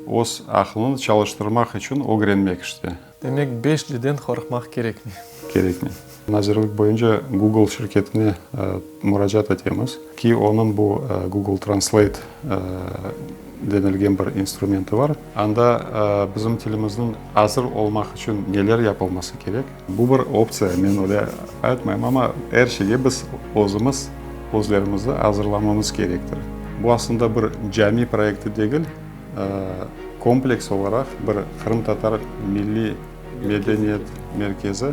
Öz aqlını çalıştırmaq içün ögrenmek işte. Demek, beş G'den qorqmaq kerekmey. Kerekmey. Nazirlik boyunca Google şirketine muracaat etemiz ki, onıñ bu Google Translate denilgen bir instrumenti bar. Anda bizim tilimizniñ azır olmaq içün neler yapılması kerek. Bu bir optsiya, men öyle aytmayım, amma er şeyge biz özümiz özlerimizni azırlamamız kerektir. Bu aslında bir cami proyekti degil, kompleks olaraq bir qırımtatar milliy medeniyet merkezi.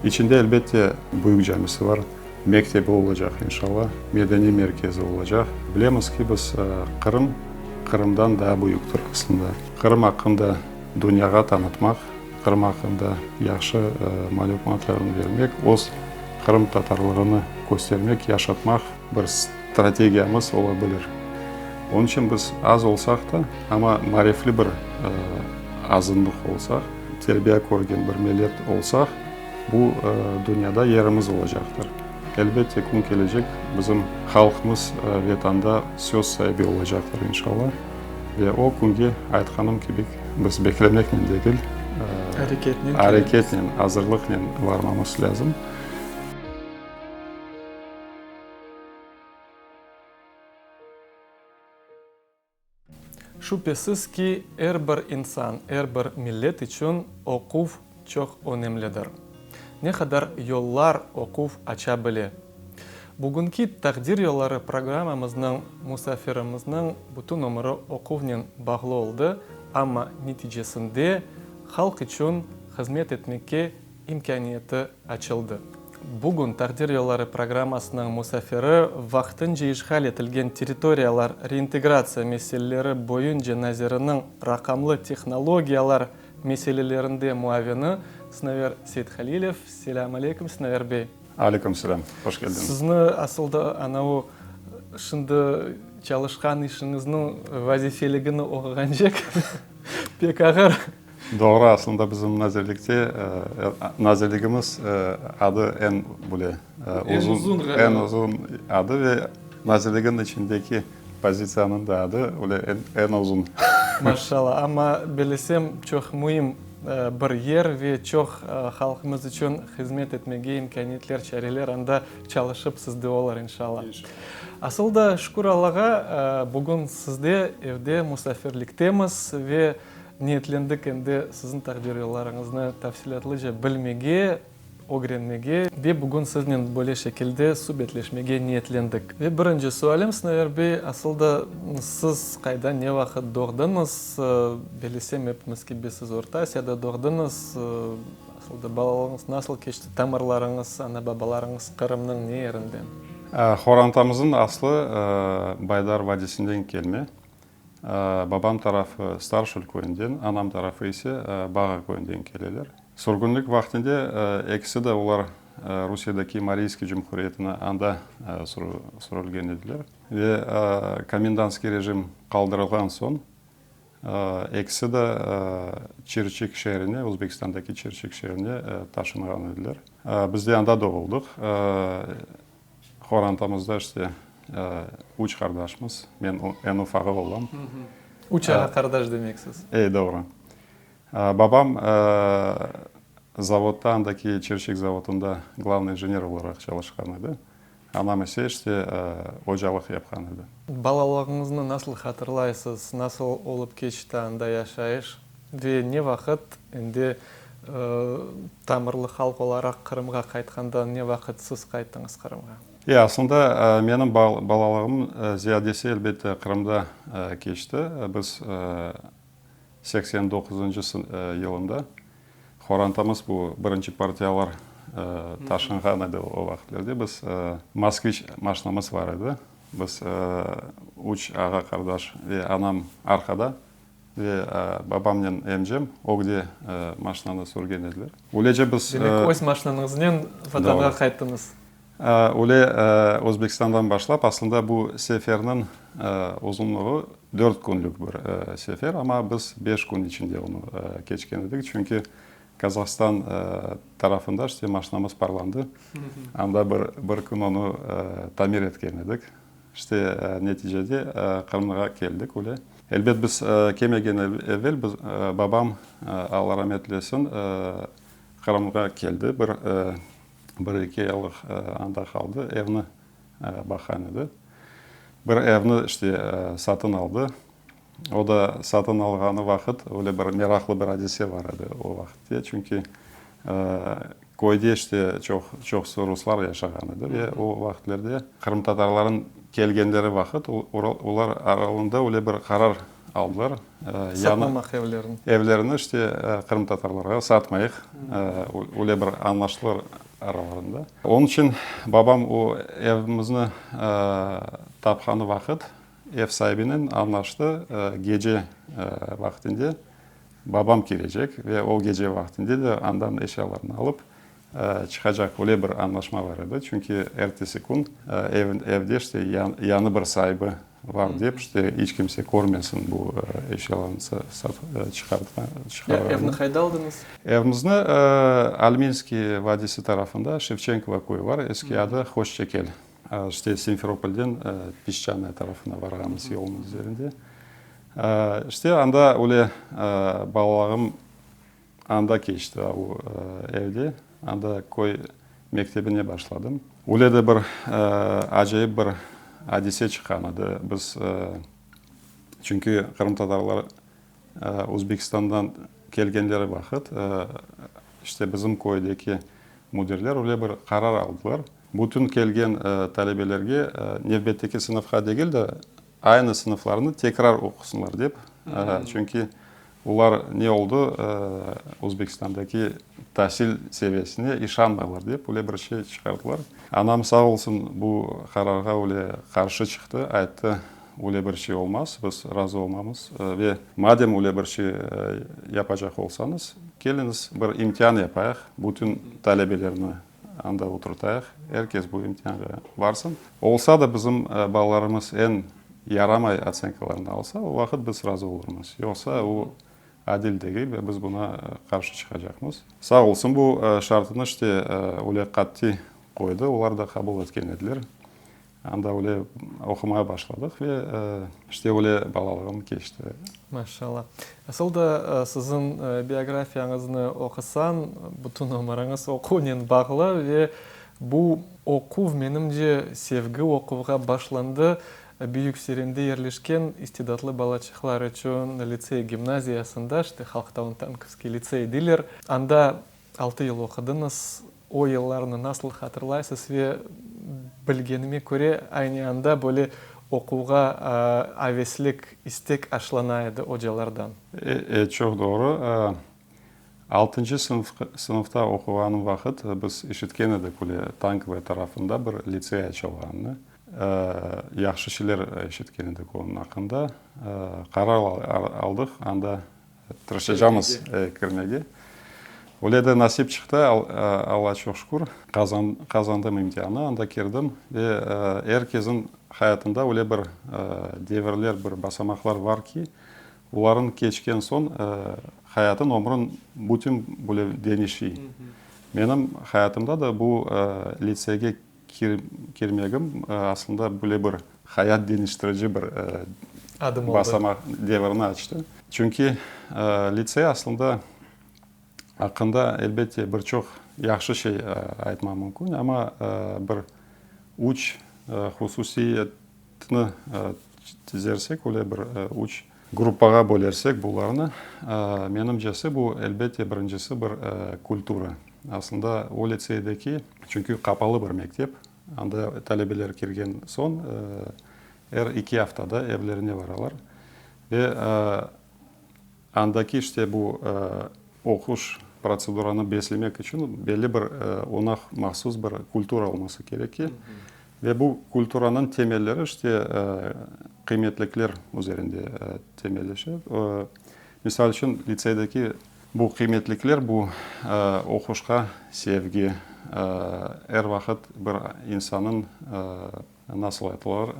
İçinde, elbette, büyük camisi bar, mektebi olacaq, inşallah, medeniy merkezi olacaq. Bilemiz ki, biz Qırım Qırımdan daa büyüktir aslında. Qırım aqqında dünyağa tanıtmaq, Qırım aqqında yahşı malümatlarnı bermek, öz qırımtatarlığını köstermek, yaşatmaq bir strategiyamız ola bilir. Onıñ içün biz az olsaq da, amma marifli bir azınlıq olsaq, terbiye körgen bir millet olsaq, bu dünyada yerimiz olacaqtır. Elbette, kün kelecek, bizim halqımız Vetanda söz saibi olacaqtır, inşallah. Ve o künge, aytqanım kibi, biz beklemeknen degil, areketnen, azırlıqnen varmamız lâzim. Şübhesiz ki, er bir insan, er bir millet içün oquv çoq önemlidir. Ne qadar yollar oquv aça bile. Bugünki Taqdir yolları programmamıznıñ musafirimizniñ bütün ömüri oquvnen bağlı oldı, amma neticesinde halq içün hızmet etmekke imkâniyeti açıldı. Bugün Taqdir yolları programmasınıñ musafiri, vaqtınca işğal etilgen territoriyalar reintegratsiya meseleleri boyunca naziriniñ raqamlı tehnologiyalar meselelerinde muavini Sinaver Seythalilev. Selâm aleyküm, Sinaver bey. Aleyküm selâm, hoş keldiñiz. Sizni asıl da ana o şimdi çalışqan işiñizniñ vazifeligini oquğancek pek ağır. Doğru, aslında bizim nazirlikte, nazirligimiz adı eñ böyle uzun, eñ uzun adı ve nazirliginiñ içindeki pozitsiyanıñ da adı öyle eñ uzun. Maşallah, amma bilesem, çoq müim bir yer ve çoq halqımız içün hızmet etmege imkâniyetler, çareler anda çalışıp sizde olur, inşallah. Asıl da, şükür Allağa, bugün sizde evde musafirliktemiz ve Niyetlendik endi siziñ taqdir yollarıñıznı tafsilâtlıca bilmege, ögrenmege ve bugün siznen böyle şekilde subetleşmege niyetlendik. Ve birinci sualim, Sinaver bey, asıl da siz qayda, ne vaqıt doğdıñız? Bilesem, epimiz kibi siz Orta Asiyada doğdıñız. Asıl da balalığıñız nasıl keçti, tamırlarıñız, ana-babalarıñız Qırımnıñ ne yerinden? Qorantamıznıñ aslı Baydar vadisinden kelme. Babam tarafı Starşül köyünden, anam tarafı ise Bağa köyünden keleler. Sürgünlik vaqtında ekisi de olar Rusiyedeki Mariyskiy cumhuriyetine anda sürülgen ediler. Ve komendantskiy rejim qaldırılğan soñ ekisi de Çirçik şeerine, Özbekistandaki Çirçik şeerine taşınğan ediler. Biz de anda doğuldıq. Qorantamızda işte üç qardaşmız, men eñ ufağı olam. Üç ağa qardaş demeksiz. Ey, doğru. Babam zavodda, andaki Çirçik zavodında glavnıy injener olaraq çalışqan edi. Anam ise işte ocalıq yapqan edi. Balalığıñıznı nasıl hatırlaysız, nasıl olıp keçti anda yaşayış? Ve ne vaqıt, endi tamırlı halq olaraq Qırımğa qaytqanda ne vaqıt siz qayttıñız Qırımğa? E, aslında menim balalığım ziyadesi elbette Qırımda keçti. Biz 89-ncı yılında qorantamız bu birinci partiyalar taşınğan edi o vaqıtlerde. Biz Moskviç maşinamız bar edi. Biz üç ağa-qardaş ve anam arqada. Ve babamnen emcem ögde maşinanı sürgen ediler. Öylece biz. Demek, öz maşinañıznen Vatanğa qayttıñız. Öyle Özbekistandan başlap, aslında bu seferniñ uzunluğı dört künlük bir sefer, amma biz beş kün içinde onı keçken edik, çünki Kazahstan tarafında işte maşinamız parlandı, anda bir kün onı tamir etken edik. İşte, neticede Qırımğa keldik öyle. Elbet, biz kelmegen evel biz, babam, Alla ramet eylesin, Qırımğa keldi, bir, bir-eki aylıq anda qaldı, evni baqan edi. Bir evni, işte, satın aldı. O da satın alğanı vaqıt öyle bir meraqlı bir adise bar edi o vaqıtte, çünki köyde işte çoq, çoqusı ruslar yaşağan edi ve o vaqıtlerde qırımtatarlarnıñ kelgenleri vaqıt olar aralığında öyle bir qarar aldılar, Satmamaq evlerini. Evlerini işte qırımtatarlarğa satmayıq, öyle bir añlaştılar aralarında. Onıñ içün babam o evimizni tapqanı vaqıt Ev saibinen añlaştı, gece vaqtinde babam kelecek ve o gece vaqtinde de andan eşyalarını alıp çıqacaq. Öyle bir añlaşma bar edi, çünki ertesi kün evde işte yañı bir saibi var dep, işte iç kimse körmesin bu eşyalarnı çıqarğanını. Evni qayda aldıñız? Evimizni Alminskiy vadiysi tarafında, Şevçenkovo köyü var, eski adı Hoşçekel. İşte, Simferopolden Pesçanaya tarafına varğanımız yolnıñ üzerinde. İşte, anda öyle balalığım anda keçti, o evde. Anda köy mektebine başladım. Öyle de bir acayip bir adise çıqqan edi. Biz, çünki qırımtatarlar Özbekistandan kelgenleri vaqıt, işte, bizim köydeki müdirler öyle bir qarar aldılar, bütün kelgen talebelerge nevbetteki sınıfqa degil de, aynı sınıflarnı tekrar oqusınlar dep, çünki olar ne oldı, Özbekistandaki tasil seviyesine işanmaylar dep, öyle bir şey çıqardılar. Anam sağ olsun, bu qararğa öyle qarşı çıqtı, ayttı, Öyle bir şey olmaz, biz razı olmamız ve madem öyle bir şey yapacaq olsañız, keliñiz bir imtian yapayıq, bütün talebelerni anda oturtayıq, er kes bu imtianğa varsın. Olsa da bizim balalarımız eñ yaramay otsenkalarnı alsa, o vaqıt biz razı olurmız. Yoqsa o adil degil ve biz buna qarşı çıqacaqmız. Sağ olsun, bu şartını işte öyle qattiy qoydı, olar da qabul etken ediler. Anda öyle oqumağa başladıq ve işte öyle balalığım keçti. Maşallah. Asıl da siziñ biografiyañıznı oqusam, bütün ömüriñiz oquvnen bağlı ve bu oquv, menimce, sevgi oquvğa başlandı. Büyük Serende yerleşken istidatlı balaçıqlar içün litsey gimnaziyasında, işte halqta onı Tankovskiy litsey deyler, anda Altı yıl oqudıñız. O yıllarnı nasıl hatırlaysız ve bilgenime köre, aynı anda böyle oquvğa aveslik, istek aşlana edi ocalardan. E, çoq doğru. Altıncı sınıfta oquğanım vaqıt biz işitken edik öyle Tankovaya tarafında bir litsey açılğanını. Yahşı şeyler işitken edik onıñ aqqında. Qarar aldıq, anda Tırışacamız kirmege. Öyle de nasip çıqtı, Alla çoq şükür. Qazandım imtianı, anda kirdim ve er keziñ hayatında öyle bir devirler, bir basamaqlar var ki, oların keçken soñ hayatın, ömrüñ bütün böyle deñişiy. Menim hayatımda da bu litseyge Kirmegim, aslında, böyle bir hayat deñiştirici bir basamaq devirini açtı. Çünki litsey aslında aqqında, elbette, bir çoq yahşı şey aytmaq mümkün, amma bir üç hususiyetni tizersek, öyle bir üç gruppağa bölersek bularnı, menimcesi, bu, elbette, birincisi bir kultura. Aslında o litseydeki, çünki qapalı bir mektep, anda talebeler kirgen soñ er iki aftada evlerine varalar ve andaki işte bu oquş protseduranı beslemek içün belli bir oña mahsus bir kultura olması kerek ki, ve bu kulturanıñ temelleri işte qıymetlikler üzerinde temelleşe. Misal içün, litseydeki bu qıymetlikler, bu oquşqa sevgi, er vaqıt bir insanıñ, nasıl aytılar,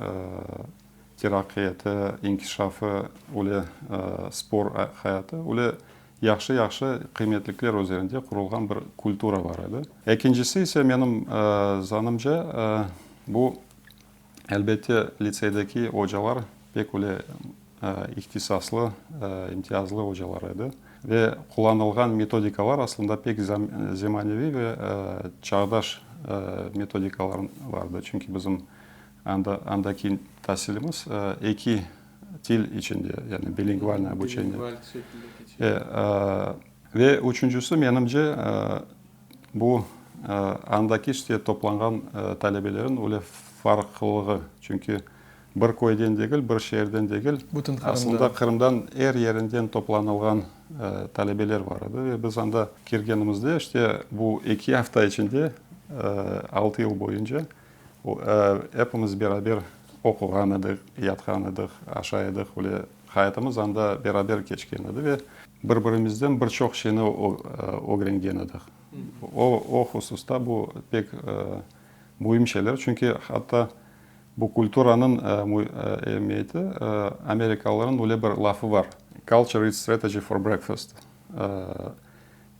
teraqqiyatı, inkişafı, öyle spor hayatı, öyle yahşı-yahşı qıymetlikler üzerinde qurulğan bir kultura bar edi. Ekincisi ise, menim zanımca, bu, elbette, litseydeki ocalar pek öyle. ihtisaslı, imtiyazlı ocalar edi. Ve qullanılğan metodikalar aslında pek zemaneviy ve çağdaş metodikalar vardı. Çünki bizim anda andaki tasilimiz eki til içinde, yani bilingvalnoye obuçeniye. Bilingval şekilde keçe. Ve üçüncüsi, menimce, bu andaki işte toplanğan talebelerin öyle farqlılığı. Çünki bir köyden degil, bir şeerden degil, Bütün Qırımdan. aslında Qırımdan er yerinden toplanılğan talebeler bar edi. Ve biz anda kirgenimizde, işte bu eki afta içinde, altı yıl boyunca epimiz beraber oquğan edik, yatqan edik, aşay edik, öyle hayatımız anda beraber keçken edi ve bir-birimizden bir çoq şeyni ögrengen edik. O, o hususta bu pek müim şeyler, çünki hatta bu kulturanıñ emiyeti, amerikalılarnıñ öyle bir lafı bar, Culture eats strategy for breakfast.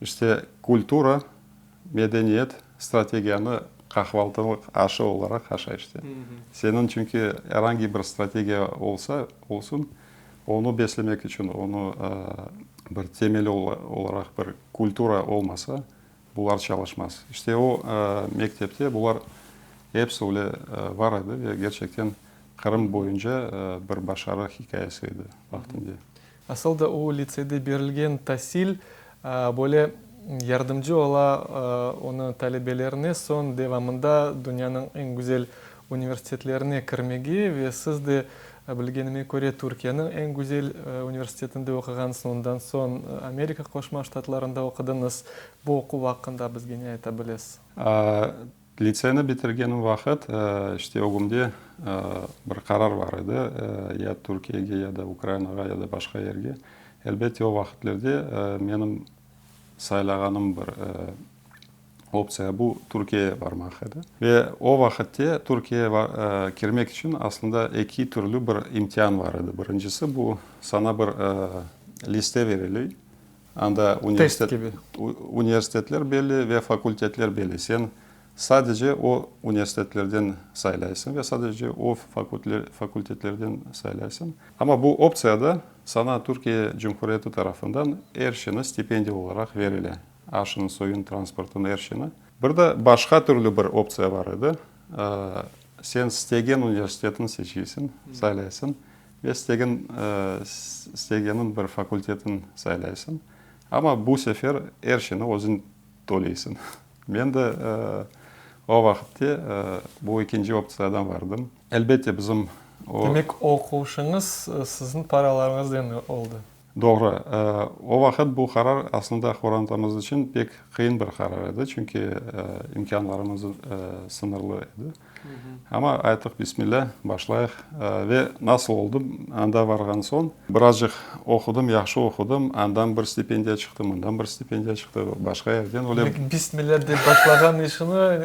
İşte, kultura, medeniyet strategiyanı qahvaltılıq aşı olaraq aşay işte. Seniñ çünki er angi bir strategiya olsa, olsun, onı beslemek içün, onı bir temeli olaraq bir kultura olmasa, bular çalışmaz. İşte o mektepte bular episi öyle bar edi ve gerçekten Qırım boyunca bir başarı hikâyesi edi vaqtinde. Asıl da o litseyde berilgen tasil böyle yardımcı ola onı talebelerine soñ devamında dünyanıñ eñ güzel universitetlerine kirmege ve siz de bilgenime köre Türkiyeniñ eñ güzel universitetinde oquğansıñ, ondan soñ Amerika Qoşma Ştatlarında oqudıñız. Bu oquv aqqında bizge ne ayta bilesiz? Litseyni bitirgenim vaqıt, işte, ögümde bir qarar bar edi, ya Türkiyege, ya da Ukrainağa, ya da başqa yerge. Elbette, o vaqıtlerde menim saylağanım bir optsiya bu Türkiyege barmaq edi. Ve o vaqıtte Türkiyege kirmek içün aslında eki türlü bir imtian bar edi. Birincisi, bu sana bir liste berile, Anda Test kibi. Universitetler belli ve fakultetler belli. Sen sadece o universitetlerden saylaysıñ ve sadece o fakultetlerden saylaysıñ. Amma bu optsiyada sana Türkiye Cumhuriyeti tarafından er şeyni stipendiya olaraq berile, aşın, suyun, transportın, er şeyni. Bir de başqa türlü bir optsiya bar edi. Sen istegen universitetni seçeysiñ, saylaysıñ. Ve istegen, istegeniñ bir fakultetin saylaysıñ. Amma bu sefer er şeyni özüñ töleysiñ. Men de o vaqıtte bu ekinci optsiyadan vardım. Elbette, bizim o. Demek, oquşıñız siziñ paralarıñıznen oldı? Doğru. O vaqıt bu qarar aslında qorantamız içün pek qıyın bir qarar edi, çünki imkânlarımız sıñırlı edi. Amma ayttıq, Bismillâ, başlayıq. Ve nasıl oldı, anda varğan soñ birazcıq oqudım, yahşı oqudım, andan bir stipendiya çıqtı, mından bir stipendiya çıqtı, başqa yerden öyle. Demek, Bismillâ dep başlağan işini,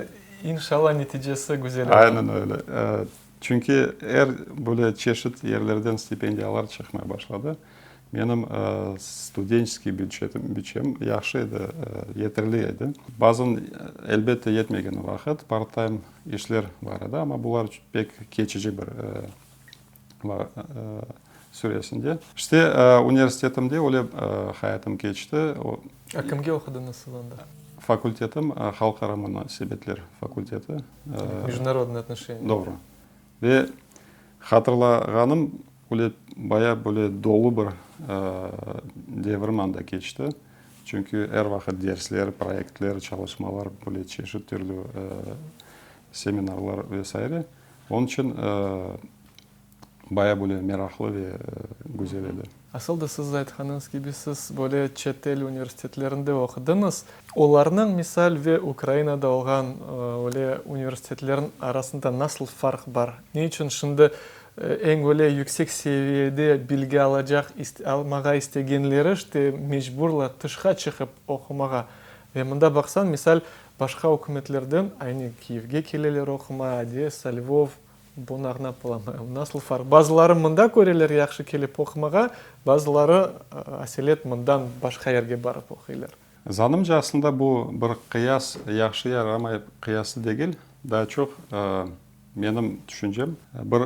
inşalla, neticesi güzel olur. Aynen öyle. Çünki er böyle çeşit yerlerden stipendiyalar çıqmaya başladı. Menim studençeskiy büdjetim, bütçem yahşı edi, yeterli edi. Bazan, elbette, yetmegen vaqıt part-time işler bar edi, amma bular pek keçici bir süresinde. İşte, universitetimde öyle hayatım keçti. A kimge oqudıñız siz anda? Fakultetim halqara munasebetler fakulteti. Mejdunarodnıye otnoşeniya. Doğru. Ve hatırlağanım, öyle baya böyle dolu bir devrim anda keçti. Çünki er vaqıt dersler, proyektler, çalışmalar, böyle çeşit türlü seminarlar ve saire. Onıñ içün Baya böyle meraqlı ve güzel edi. Asıl da siz aytqanıñız kibi, siz böyle çetel universitetlerinde oqudıñız. Olarnıñ, misal, ve Ukrainada olğan öyle universitetlerniñ arasında nasıl farq bar? Ne içün şimdi eñ öyle yüksek seviyede bilgi alacaq, almağa istegenleri işte mecburlar tışqa çıqıp oqumağa? Ve mında baqsañ, misal, başqa ükümetlerden aynı Kiyevge keleler oqumağa, Odessa, Lvov, Bunı añlap olamayım. Nasıl farq? Bazıları mında köreler yahşı kelip oqumağa, bazıları aselet mından başqa yerge barıp oquylar. Zanımca, aslında bu bir qıyas, yahşı yaramay qıyası degil, daa çoq. Menim tüşüncem, bir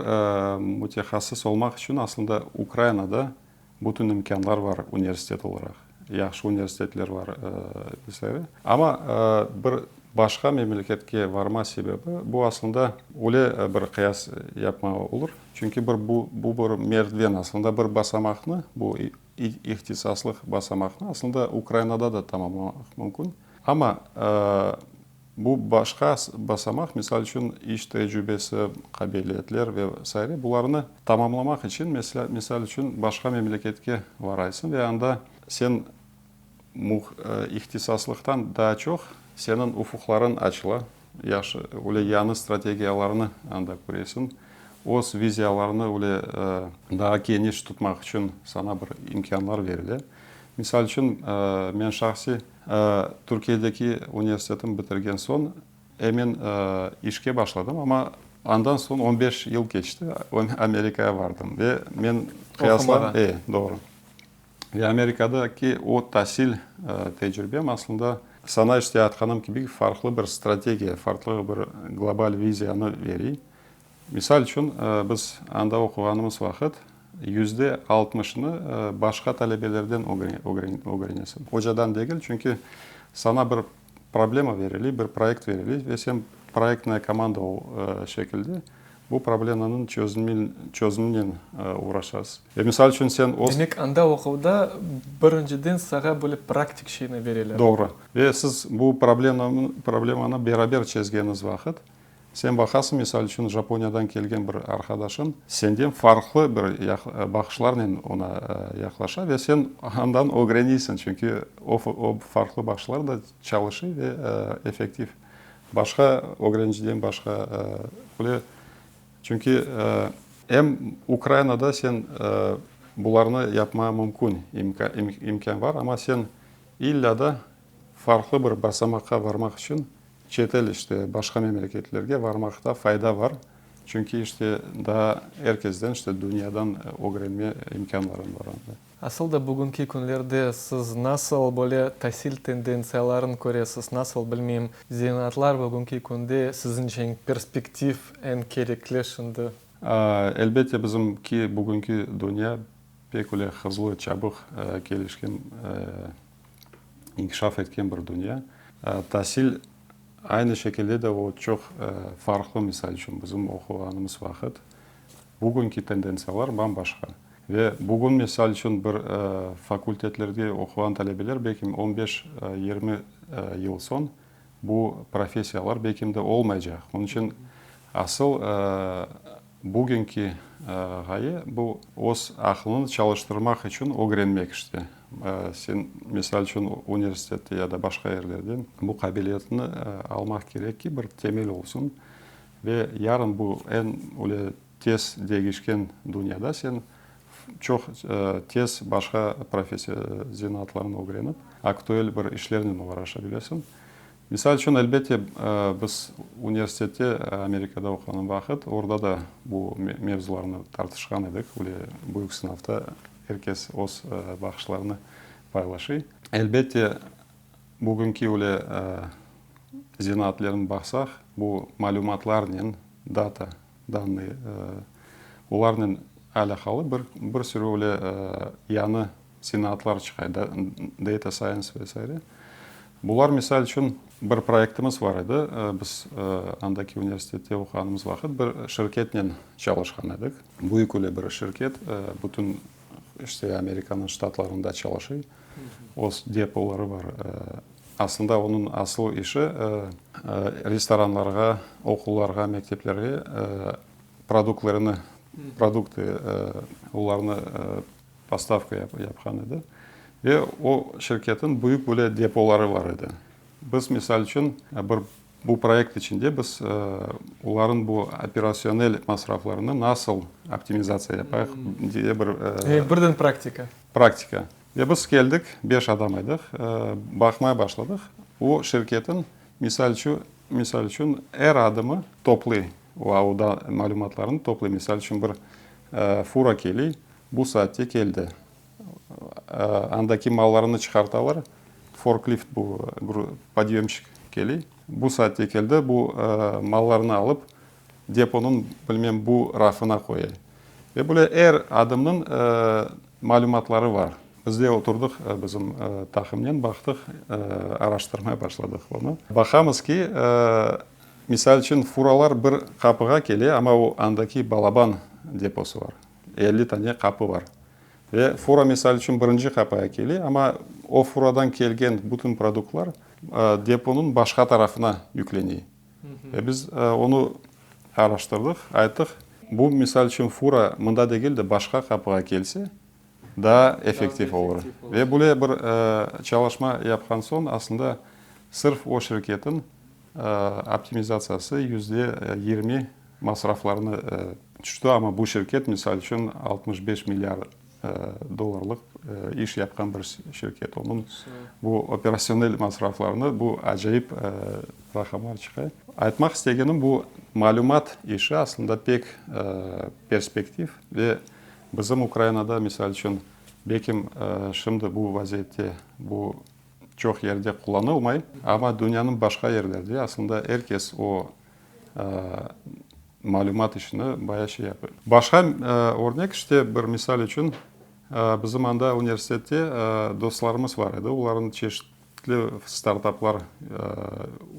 mütehassıs olmaq içün aslında Ukrainada bütün imkânlar bar universitet olaraq, yahşı universitetler bar ve saire. Amma bir başqa memleketke varma sebebi, bu aslında öyle bir qıyas yapma olur, çünki bir bu bu bir merdiven, aslında bir basamaqnı, bu ihtisaslıq basamaqnı aslında Ukrainada da tamamlamaq mümkün. Amma Bu başqa basamaq, misal içün, iş tecrübesi, qabiliyetler ve saire, bularnı tamamlamaq içün, misal içün, başqa memleketke varaysıñ ve anda sen ihtisaslıqtan daa çoq seniñ ufuqlarıñ açıla, yahşı, öyle yañı strategiyalarnı anda köresiñ, öz viziyalarını öyle daa keniş tutmaq içün saña bir imkânlar berile. Misal içün, men şahsiy Türkiyedeki universitetimi bitirgen soñ, emen işke başladım, amma andan soñ on beş yıl keçti, Amerikaya vardım ve men qıyaslam, e, doğru. Ve Amerikadaki o tasil tecrübem aslında, saña işte aytqanım kibi, farqlı bir strategiya, farqlı bir global viziyanı bere. Misal içün, biz anda oquğanımız vaqıt 60%ını başqa talebelerden ögrenesiñ. Ocadan degil, çünki saña bir problema berile, bir proyekt berile ve sen proyektnaya komanda şekilde bu problemanıñ çözüminen uğraşasız. Ve misal içün sen öz. Demek, anda oquvda birinciden saña böyle praktik şeyni bereler. Doğru. Ve siz bu problemanı beraber çezgeniñiz vaqıt, Sen baqasıñ, misal içün, Japoniyadan kelgen bir arqadaşıñ senden farqlı bir baqışlarnen oña yaqlaşa ve sen andan ögreniysiñ, çünki o farqlı baqışlar da çalışıy ve effektiv. Başqa ögreniciden başqa öyle, çünki em Ukrainada sen bularnı yapmağa mümkün, imkân bar, amma sen illa da farqlı bir basamaqqa varmaq içün Çetel, işte, başqa memleketlerge varmaqta fayda bar, çünki, işte, daa er kesden, işte, dünyadan ögrenme imkânlarıñ bar anda. Asıl da bugünki künlerde siz nasıl böyle tasil tendentsiyaların köresiz, nasıl, bilmeyim, zenaatlar bugünki künde siziñce eñ perspektiv, eñ kerekli şimdi? Elbette, bizimki bugünki dünya pek öyle hızlı, çabıq kelişken, inkişaf etken bir dünya. Tasil aynı şekilde de o çoq farqlı, misal içün, bizim oquğanımız vaqıt, bugünki tendentsiyalar bam-başqa. Ve bugün, misal içün, bir fakultetlerde oquğan talebeler belki on beş, 20 yıl soñ bu professiyalar belki de olmaycaq. Onıñ içün asıl Bugünki ğaye, bu öz aqlını çalıştırmaq içün ögrenmek işte. Sen, misal içün, universitette ya da başqa yerlerde bu qabiliyetni almaq kerek ki, bir temel olsun ve yarın bu eñ öyle tez degişken dünyada sen çoq tez başqa professiya, zenaatlarnı ögrenip, aktuel bir işlernen oğraşa bilesiñ. Misal içün, elbette, biz universitette Amerikada oquğanım vaqıt, orda da bu mevzularnı tartışqan edik, öyle büyük sınavda er kes öz baqışlarını paylaşıy. Elbette, bugünki öyle zenaatlerni baqsaq, bu malümatlarnen, data, dannıy, olarnen alâqalı bir, bir sürü öyle yañı Zenaatlar çıqa, data science ve saire. Bular, misal içün, bir proyektimiz bar edi, biz andaki universitette oquğanımız vaqıt bir şirketnen çalışqan edik. Büyük öyle bir şirket, bütün işte Amerikanıñ ştatlarında çalışıy, öz depoları bar. Aslında onıñ asıl işi restoranlarğa, oqullarğa, mekteplerge produktlarını, produktı, olarnı Postavka yapqan edi. Ve o şirketniñ büyük böyle depoları bar edi. Biz, misal içün, bir bu proyekt içinde biz olarnıñ bu operasionel masraflarını nasıl optimizatsiya yapayıq diye bir. Birden praktika. Praktika. Ve biz keldik, beş adam edik, baqmaya başladıq. O şirketniñ, misal içün, misal içün, er adımı topluy, o malümatlarnı topluy. Misal içün, bir fura keliy, Bu saatte keldi. Andaki mallarını çıqartalar, forklift bu, podyemşik kele. Bu saatte keldi, bu mallarnı alıp. Deponıñ, bilmem, bu rafına qoya. Ve böyle er adımnıñ malümatları bar. Biz de oturdıq bizim taqımnen, baqtıq, araştırmaya başladıq onı. Baqamız ki, misal içün, furalar bir qapığa kele, amma o andaki balaban deposı bar, 50 tane qapı bar. Ve fura, misal içün, birinci qapığa kele, amma o furadan kelgen bütün produktlar deponıñ başqa tarafına yüklene. Ve biz onı araştırdıq, ayttıq, bu, misal içün, fura mında degil de, başqa qapığa kelse, daa effektiv olur. Ve böyle bir çalışma yapqan soñ, aslında, sırf o şirketiñ optimizatsiyası %20 masraflarını tüşti, amma bu şirket, misal içün, 65 milliard dollarlıq iş yapqan bir şirket. Onıñ bu operasionel masraflarını, bu acayip raqamlar çıqa. Aytmaq istegenim, bu malümat işi aslında pek perspektiv ve bizim Ukrainada, misal içün, belkim şimdi bu vaziyette bu çoq yerde qullanılmay, amma dünyanıñ başqa yerlerde aslında er kes o malümat işini baya şey yapa. Başqa örnek, işte, bir misal içün, bizim anda universitette dostlarımız bar edi, olarnıñ çeşitli startaplar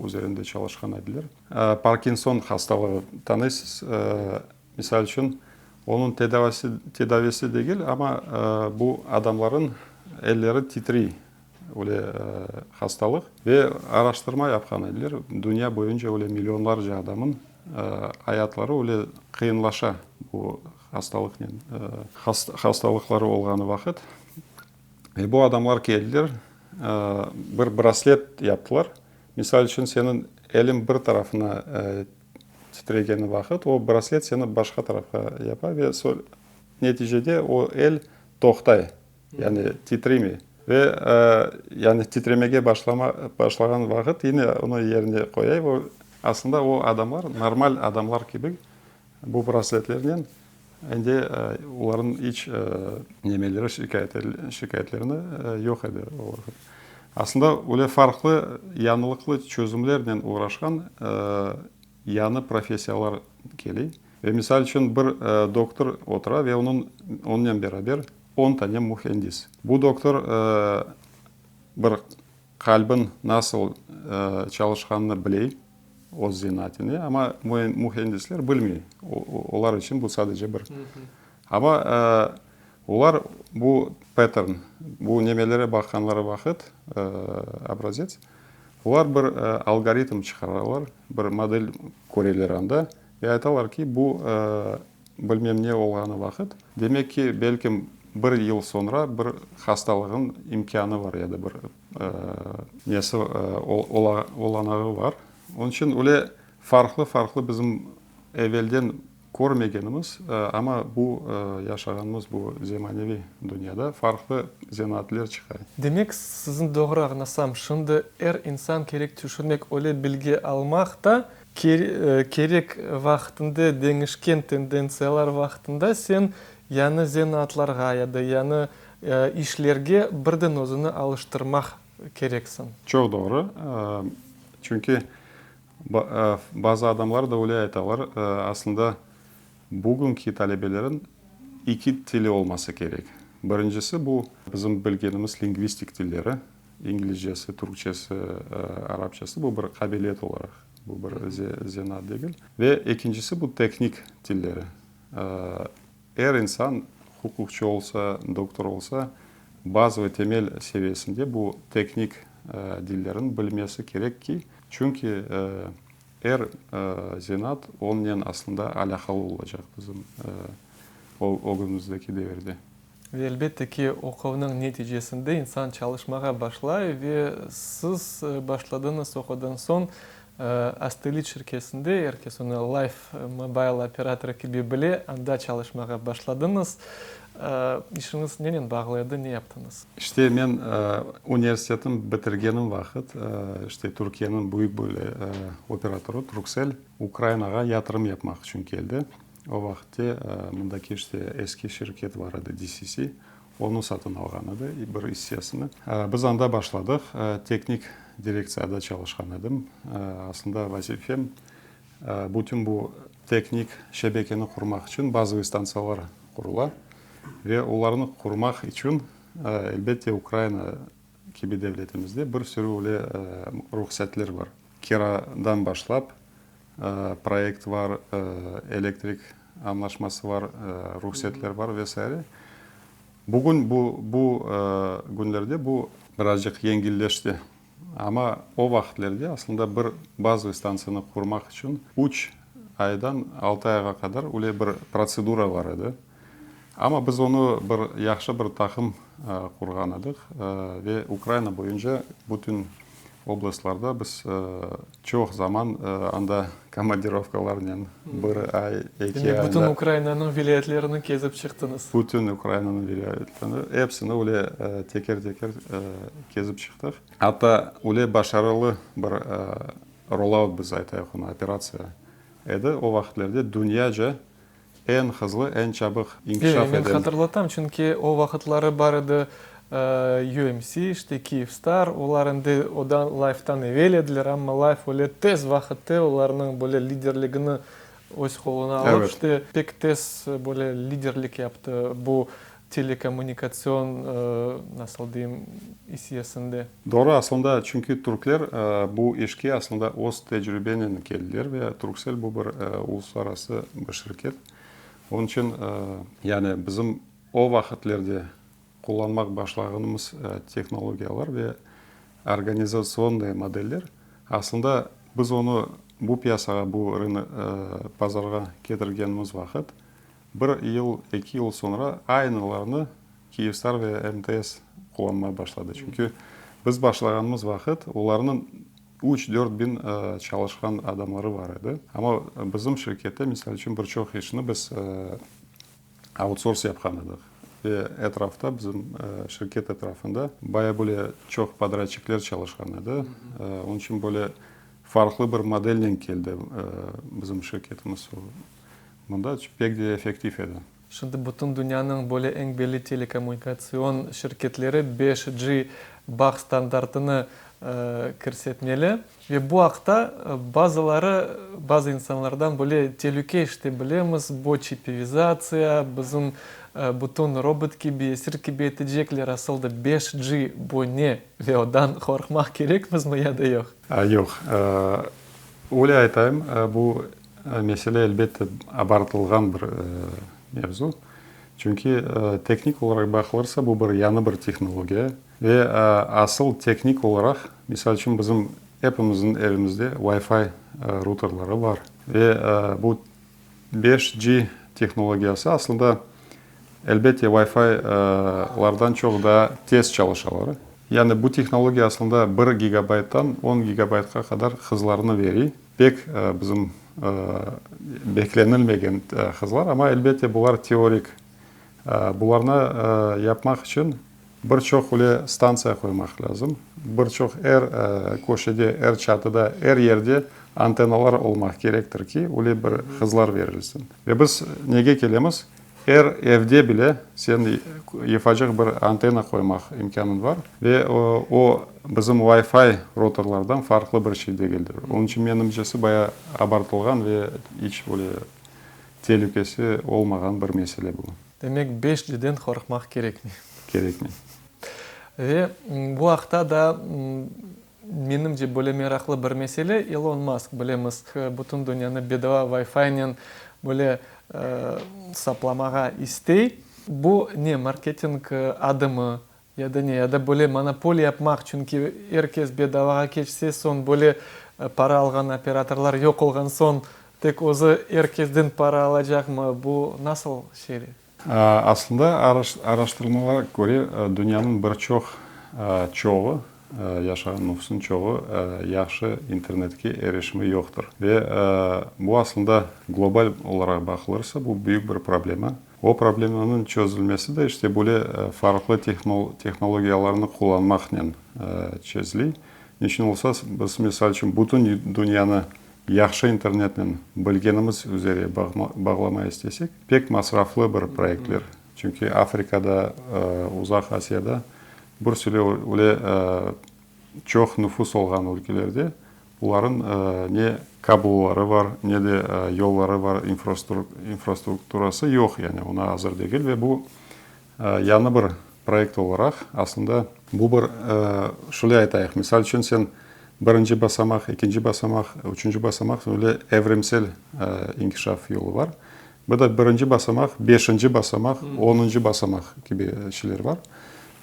üzerinde çalışqan ediler. Parkinson hastalığı tanıysız, misal içün, onıñ tedavisi tedavisi degil, amma bu adamların elleri titriy, Öyle hastalıq. Ve araştırma yapqan ediler, dünya boyunca öyle millionlarca adamın ayatları öyle qıyınlaşa bu hastalıqnen, hastalıqları olğanı vaqıt. Ve bu adamlar keldiler, bir braslet yaptılar. Misal içün, seniñ eliñ bir tarafına titregeni vaqıt, o braslet seni başqa tarafqa yapa ve neticede o el toqtay. Yani titremey. Ve yani titremege başlama, başlağan vaqıt yine onı yerine qoyay. O, aslında o adamlar normal adamlar kibi bu brasletlernen endi olarnıñ iç nemeleri, şikâyetlerini yoq edi o vaqıt. Aslında öyle farqlı, yañılıqlı çözümlernen oğraşqan Yañı professiyalar kele. Ve misal içün bir doktor otura ve onıñ onnen beraber on tane mühendis. Bu doktor bir qalbiñ nasıl çalışqanını biley, öz zenaatine, amma mühendisler bilmey. Olar içün bu sadece bir. Amma olar bu pattern, bu nemelere baqqanları vaqıt, obrazets, Olar bir algoritm çıqaralar, bir model köreler anda ve aytalar ki, bu bilmem ne olğanı vaqıt, demek ki, belkim bir yıl soñra bir hastalığın imkânı var ya da bir nesi olanağı var. Onıñ içün öyle farqlı-farqlı bizim evelden Körmegenimiz, amma bu yaşağanımız bu zemaneviy dünyada farqlı zenaatler çıqa. Demek, sizni doğru añlasam, şimdi er insan kerek tüşünmek, öyle bilgi almaq da kerek, vaqtında deñişken tendentsiyalar vaqtında sen yañı zenaatlarğa ya da yañı işlerge birden özüni alıştırmaq kereksiñ. Çoq doğru. Çünki Bazı adamlar da öyle aytalar, aslında bugünki talebelerin iki tili olması kerek. Birincisi, bu bizim bilgenimiz lingvistik tilleri, inglizcesi, türkçesi, arapçası, bu bir qabiliyet olaraq, bu bir zenaat degil. Ve ekincisi, bu teknik tilleri. Er insan, huquqçı olsa, doktor olsa, bazıvıy temel seviyesinde bu teknik dillerin bilmesi kerek ki, çünki er zenaat onnen aslında alâqalı olacaq bizim ögümizdeki devirde. Ve elbette ki, oquvnıñ neticesinde insan çalışmağa başlay ve siz başladıñız oqudan soñ Astelit şirkesinde, er kes onı Life Mobile operatorı kibi bile, anda çalışmağa başladıñız. İşiñiz nenen bağlı edi, ne yaptıñız? İşte, men universitetni bitirgenim vaqıt, işte, Türkiyeniñ büyük böyle operatorı Turkcell Ukrainağa yatırım yapmaq içün keldi. O vaqıtte mındaki işte eski şirket bar edi, DCC, onı satın alğan edi, bir issesini. Biz anda başladıq, teknik direktsiyada çalışqan edim. Aslında vazifem bütün bu. Teknik şebekeni qurmaq içün bazovıy stantsiyalar qurula ve olarnı qurmaq içün, elbette, Ukraina kibi devletimizde bir sürü öyle ruhsetler bar. Kiradan başlap, proyekt bar, elektrik añlaşması bar, ruhsetler bar ve saire. Bugün bu, bu künlerde bu birazcıq yengilleşti. Amma o vaqıtlerde aslında bir bazovıy stantsiyanı qurmaq içün üç aydan altı ayğa qadar öyle bir protsedura bar edi. Amma biz onı bir yahşı bir taqım qurğan edik ve Ukraina boyunca bütün oblastlarda biz çoq zaman anda komandirovkalarnen bir ay, eki Demek, ay bütün anda. Ukrainanıñ vilâyetlerini kezip çıqtıñız. Bütün Ukrainanıñ vilâyetlerini, epsini öyle teker-teker kezip çıqtıq. Atta öyle başarılı bir rollout, biz aytayıq onı, operatsiya edi. O vaqıtlerde dünyaca eñ hızlı, eñ çabıq inkişaf Men eden. hatırlatam, çünki o vaqıtları bar edi UMC, işte Kyivstar, olar endi odan Life'tan evel ediler, amma Life öyle tez vaqıtte olarnıñ böyle liderligini öz qoluna alıp, Evet. işte pek tez böyle liderlik yaptı bu telekommunikatsion, nasıl deyim, isiyesinde. Doğru, aslında, çünki türkler bu işke aslında öz tecrübenen keldiler ve Turkcell bu bir uluslararası bir şirket. Onıñ içün, yani bizim o vaqıtlerde qullanmaq başlağanımız tehnologiyalar ve organizatsionnıy modeller, aslında biz onı bu piyasağa, bu pazarğa ketirgenimiz vaqıt, Bir yıl, eki yıl soñra aynılarını Kyivstar ve MTS qullanmağa başladı. Çünki biz başlağanımız vaqıt olarnıñ üç-dört biñ çalışqan adamları bar edi. Amma bizim şirkette, misal içün, bir çoq işni biz autsors yapqan edik. Ve etrafta, bizim şirket etrafında baya böyle çoq podrâdçikler çalışqan edi. Onıñ içün böyle farqlı bir modelnen keldi bizim şirketimiz. Mında pek de effektiv edi. Şimdi bütün dünyanıñ böyle eñ belli telekommunikatsion şirketleri 5G bağ standartını kirsetmeli. Ve bu aqta bazıları, bazı insanlardan böyle telüke işte bilemiz, bu çipivizatsiya, bizim bütün robot kibi, esir kibi etecekler, asıl da 5G bu ne ve odan qorqmaq kerekmizmi ya da yoq? Yoq. Öyle aytayım, bu mesele, elbette, abartılğan bir mevzu. Çünki teknik olaraq baqılırsa, bu bir yañı bir tehnologiya. Ve asıl teknik olaraq, misal içün, bizim epimizniñ evimizde Wi-Fi routerları bar. Ve bu 5G tehnologiyası aslında, elbette, Wi-Fi-lardan çoq daa tez çalışalar. Yani bu tehnologiya aslında bir gigabayttan on gigabaytqa qadar hızlarnı bere. Pek bizim beklenilmegen hızlar, amma elbette bular teorik. Bularnı yapmaq içün bir çoq öyle stantsiya qoymaq lâzim. Bir çoq er köşede, er çatıda, er yerde antennalar olmaq kerektir ki, öyle bir hızlar verilsin. Ve biz nege kelemiz? Er evde bile sen yufacıq bir antenna qoymaq imkânıñ bar ve o, bizim Wi-Fi routerlardan farqlı bir şey degildir. Onıñ içün, menimcesi, bayağı abartılğan ve iç böyle telükesi olmağan bir mesele bu. Demek, 5G-den qorqmaq kerekmey. Kerekmey. Ve bu aqta da Menimce, böyle meraqlı bir mesele, Elon Mask, bilemiz, bütün dünyanı bedava Wi-Fi-nen böyle saplamağa istey. Bu ne, marketing adımı ya da ne, ya da böyle monopoliya yapmaq, çünki er kes bedavağa keçse, soñ böyle para alğan operatorlar yoq olğan soñ, tek özü er kesden para alacaqmı, bu nasıl şey? Aslında, araştırmalara köre, dünyanıñ bir çoq çoğu, yaşağan nufusnıñ çoğu yahşı internetke erişimi yoqtır. Ve bu aslında global olaraq baqılırsa, bu büyük bir problema. O problemanıñ çözülmesi de işte böyle farqlı tehnologiyalarnı qullanmaqnen çeziley. Niçün olsa, biz, misal içün, bütün dünyanı Yahşı internetnen bilgenimiz üzere bağlama istesek, pek masraflı bir proyektler. Çünki Afrikada, Uzaq Asiyada bir sürü öyle çoq nufus olğan ülkelerde olarıñ ne. kabloları bar, ne de yolları bar, infrastrukturası yoq, yani oña azır degil ve bu yañı bir proyekt olaraq, aslında, bu bir, şöyle aytayıq, misal içün, sen birinci basamaq, ekinci basamaq, üçünci basamaq, öyle evrimsel inkişaf yolu bar. Bu da birinci basamaq, beşinci basamaq, onuncı basamaq kibi şeyler bar.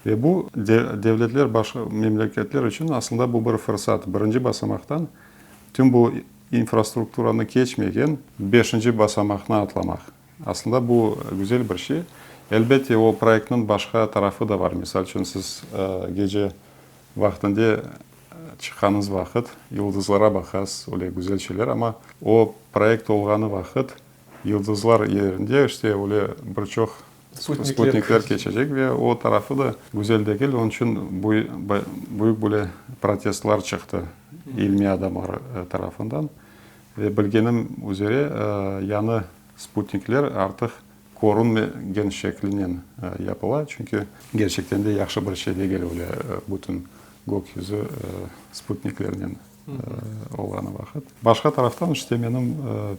Ve bu devletler, başqa memleketler içün aslında bu bir fırsat, birinci basamaqtan tüm bu infrastrukturanı keçmegen beşinci basamaqnı atlamaq. Aslında bu güzel bir şey. Elbette, o proyektniñ başqa tarafı da bar. Misal içün, siz gece vaqtında çıqqanıñız vaqıt yıldızlara baqasız, öyle güzel şeyler, amma o proyekt olğanı vaqıt yıldızlar yerinde işte öyle bir çoq sputnikler keçecek ve o tarafı da güzel degil. Onıñ içün büyük böyle protestlar çıqtı ilmiy adamlar tarafından. Ve bilgenim üzere, yañı sputnikler artıq körünmegen şeklinen yapıla, çünki kerçekten de yahşı bir şey degil öyle bütün gök yüzü sputniklernen olğanı vaqıt. Başqa taraftan, işte, menim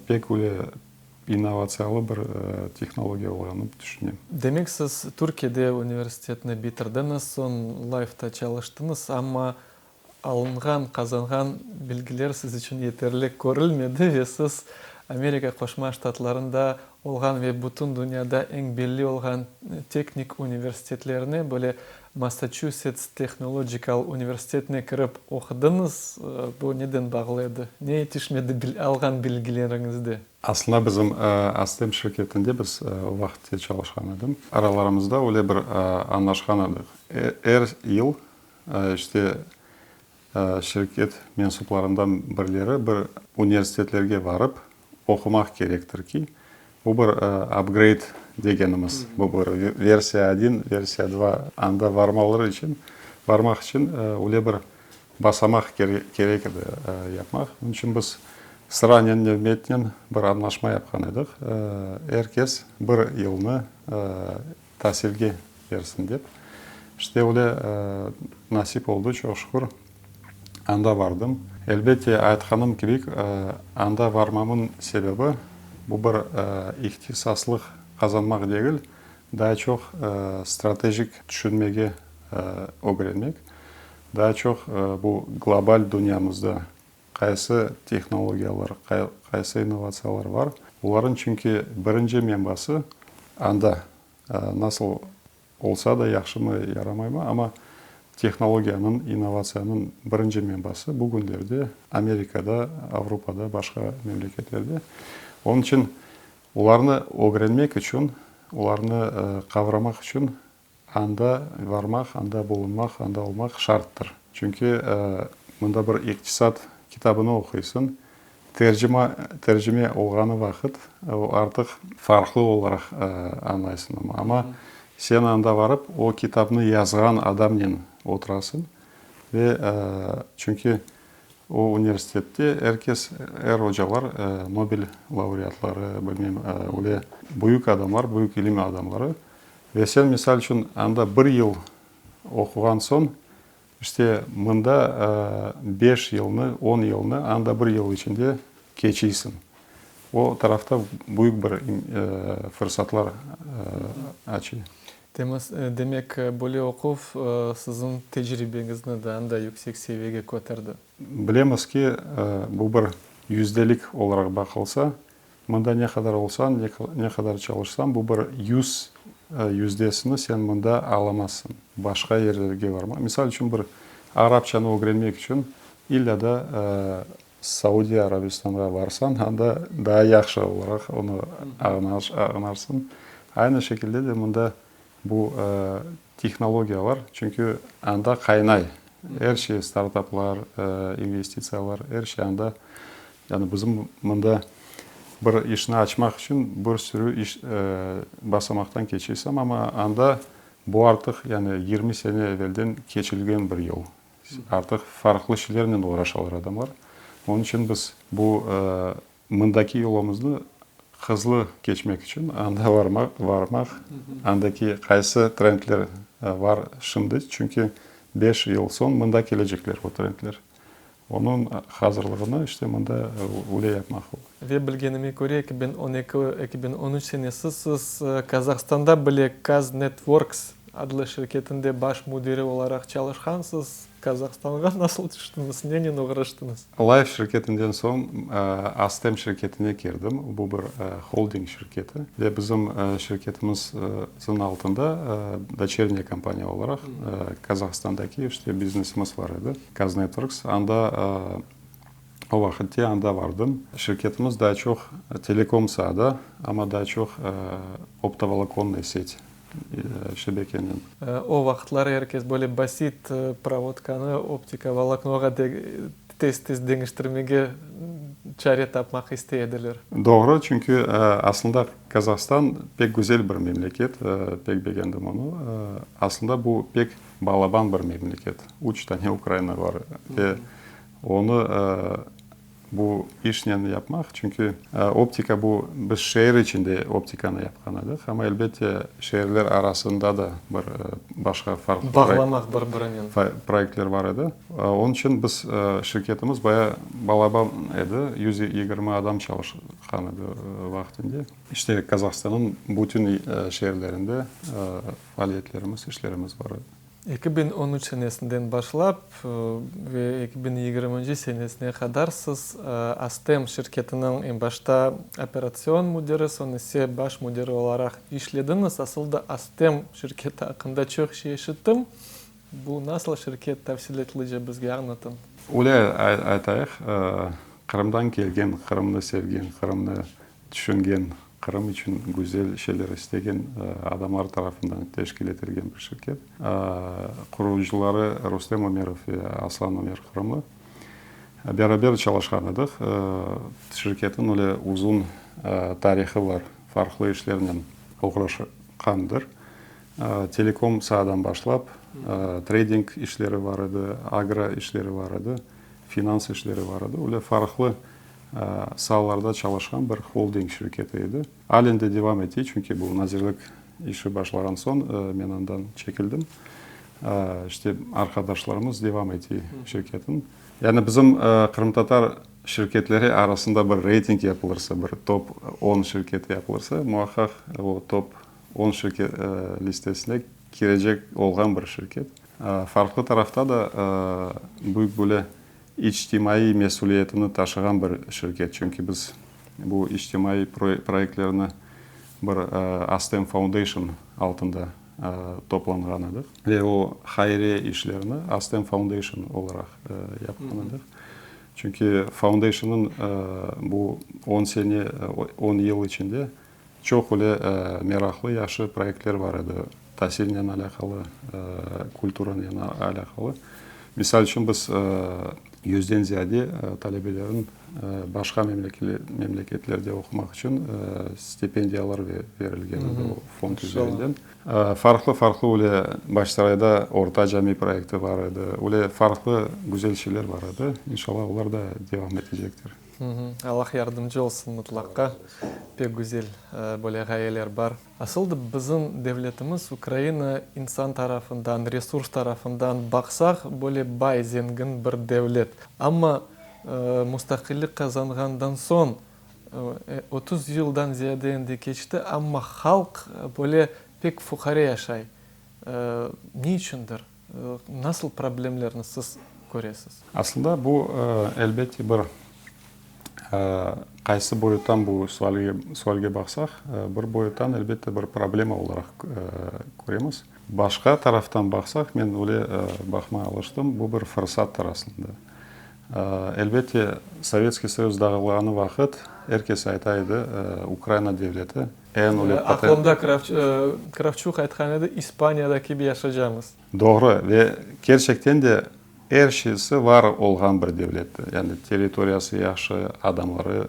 pek öyle innovatsiyalı bir tehnologiya olğanını tüşünem. Demek, siz Türkiyede universitetni bitirdiñiz, soñ Life'ta çalıştıñız, amma Alınğan, qazanğan bilgiler siz içün yeterli körülmedi ve siz Amerika Qoşma Ştatlarında olğan ve bütün dünyada eñ belli olğan teknik universitetlerine, böyle Massaçusets Tehnological Universitetine kirip oqudıñız. Bu neden bağlı edi? Ne yetişmedi alğan bilgileriñizde? Aslında bizim Astem şirketinde biz o vaqıtte çalışqan edim. Aralarımızda öyle bir añlaşqan edik. Er yıl İşte, şirket mensuplarından birleri bir universitetlerge barıp oqumaq kerektir ki, bu bir upgrade degenimiz, bu bir versiya odin, versiya dva, anda varmaları içün, varmaq içün öyle bir basamaq kerek edi yapmaq. Onıñ içün biz sıranen, nevbetnen bir añlaşma yapqan edik, er kes bir yılnı Tasilge bersin dep. İşte öyle nasip oldı, çoq şükür, anda vardım. Elbette, aytqanım kibi, anda varmamıñ sebebi, bu bir ihtisaslıq qazanmaq degil, daa çoq stratejik tüşünmege ögrenmek, daa çoq bu global dünyamızda Qaysı tehnologiyalar, qaysı innovatsiyalar bar, olarnıñ çünki birinci menbası anda, nasıl olsa da, yahşımı, yaramaymı, amma tehnologiyanıñ, innovatsiyanıñ birinci menbası bugünlerde Amerikada, Avropada, başqa memleketlerde. Onıñ içün olarnı ögrenmek içün, olarnı qavramaq içün Anda varmaq, anda bulunmaq, anda olmaq şarttır. Çünki mında bir iqtisat kitabını oquysıñ, tercima, tercime olğanı vaqıt o artıq farqlı olaraq añlaysıñ onı. Amma sen anda varıp, o kitapnı yazğan adamnen oturasıñ ve çünki o universitette er kes, er ocalar Nobel laureatları, bilmem, öyle büyük adamlar, büyük ilim adamları. Ve sen, misal içün, anda bir yıl oquğan soñ, işte, mında beş yılnı, on yılnı anda bir yıl içinde keçiysiñ. O tarafta büyük bir fırsatlar açıy. Demek, böyle oquv siziñ tecribeñizni daa da yüksek seviyege köterdi. Bilemiz ki, bu bir yüzdelik olaraq baqılsa, Mında ne qadar olsañ, ne qadar çalışsañ, bu bir yüz yüzdesini sen mında alamazsıñ. Başqa yerlerge barmaq. Misal içün, bir arapçanı ögrenmek içün illâ da Saudiya Arabistanğa varsañ, anda daa yahşı olaraq onı añlarsıñ. Aynı şekilde de mında Bu tehnologiyalar, çünki anda qaynay er şey, startaplar, investitsiyalar, er şey anda. Yani bizim mında bir işni açmaq içün bir sürü iş basamaqtan keçesem, amma anda bu artıq yani 20 sene evelden keçilgen bir yol. Artıq farqlı şeylernen oğraşalar adamlar. Onıñ içün biz bu Mındaki yolumıznı hızlı keçmek içün anda varmaq, varmaq, andaki qaysı trendler var şimdi, çünki beş yıl soñ mında kelecekler o trendler. Onıñ hazırlığını işte mında öyle yapmaq ola. Ve bilgenime köre, 2012, 2013 senesi siz Kazahstanda bile KazNetworks adlı şirketinde baş müdiri olaraq çalışqansız. Kazahstanğa nasıl tüştüñiz, nenen oğraştıñız? Life şirketinden soñ Astem şirketine kirdim. Bu bir holding şirketi ve bizim şirketimizniñ altında doçernyaya kompaniya olaraq Kazahstandaki işte biznesimiz bar edi, KazNetworks. Anda o vaqıtte anda bardım. Şirketimiz daa çoq telekom saada, amma daa çoq optovolokonnıy set şebekenen. O vaqıtları er kes böyle basit provodkanı optika voloknoğa tez-tez deñiştirmege çare tapmaq istey ediler. Doğru, çünki aslında Kazahstan pek güzel bir memleket, pek begendim onı. Aslında bu pek balaban bir memleket, üç tane Ukraina bar ve onı Bu işnen yapmaq, çünki optika bu, biz şeer içinde optikanı yapqan edik, amma elbette şeerler arasında da bir başqa farqlı Bağlamaq bir-birinen. proyektler bar edi. Onıñ içün biz, şirketimiz baya balaban edi, 120 adam çalışqan edi vaqtinde. İşte Kazahstannıñ bütün şeerlerinde faaliyetlerimiz, işlerimiz bar edi. 2013 senesinden başlap ve 2020 senesine qadar siz Astem şirketiniñ eñ başta operatsion müdiri, soñ ise baş müdiri olaraq işlediñiz. Asıl da Astem şirketi aqqında çoq şey eşittim. Bu nasıl şirket, tafsilâtlıca bizge añlatıñ. Öyle aytayıq, Qırımdan kelgen, Qırımnı sevgen, Qırımnı tüşüngen, Qırım içün güzel şeyler istegen adamlar tarafından teşkil etilgen bir şirket. Qurucıları Rustem Ömerov ve Aslan Ömer Qırımlı. Beraber çalışqan edik. Şirketniñ öyle uzun tarihı bar, farqlı işlernen oğraşqandır. Telekom saadan başlap, treyding işleri bar edi, agro işleri bar edi, finans işleri bar edi. Öyle farqlı saalarda çalışqan bir holding şirketi edi. Alen de devam ete, çünki bu nazirlik işi başlağan soñ men andan çekildim. İşte, arqadaşlarımız devam ete şirketin. Yani bizim qırımtatar şirketleri arasında bir reyting yapılırsa, bir top on şirketi yapılırsa, muaqqaq o top on şirket listesine kirecek olğan bir şirket. Farqlı tarafta da büyük böyle İçtimaiy mesüliyetini taşığan bir şirket, çünki biz bu içtimaiy proyektlerni bir Astem Foundation altında toplanğan edik ve o hayriye işlerini Astem Foundation olaraq yapqan edik. Çünki Foundationnıñ bu on sene, on yıl içinde çoq öyle meraqlı, yahşı proyektler bar edi, tasilnen alâqalı, kulturanen alâqalı. Misal içün, biz yüzden ziyade talebelerin başqa memleketlerde oqumaq içün stipendiyalar berilgen edi o fond üzerinden. Farqlı-farqlı öyle Bağçasarayda Orta cami proyekti bar edi, öyle farqlı güzel şeyler bar edi. İnşallah, olar da devam etecektir. Allah yardımcı olsun mıtlaqqa. Pek güzel böyle ğayeler bar. Asıl da bizim devletimiz Ukraina insan tarafından, resurs tarafından baqsaq, böyle bay, zengin bir devlet. Amma mustaqillik qazanğandan soñ 30 yıldan ziyade endi keçti, amma halq böyle pek fuqare yaşay. Ne içündir? Nasıl problemlerni siz köresiz? Aslında bu, elbette, bir qaysı boyuttan bu sualge baqsaq, bir boyuttan, elbette, bir problema olaraq köremiz. Başqa taraftan baqsaq, men öyle baqmağa alıştım, bu bir fırsattır aslında. Elbette, Sovetskiy Soyuz dağılğanı vaqıt er kes ayta edi, Ukraina devleti eñ öyle Aqlımda Kravçuk aytqan edi, İspaniyada kibi yaşacamız. Doğru, ve kerçekten de er şeysi var olğan bir devletti. Yani territoriyası yahşı, adamları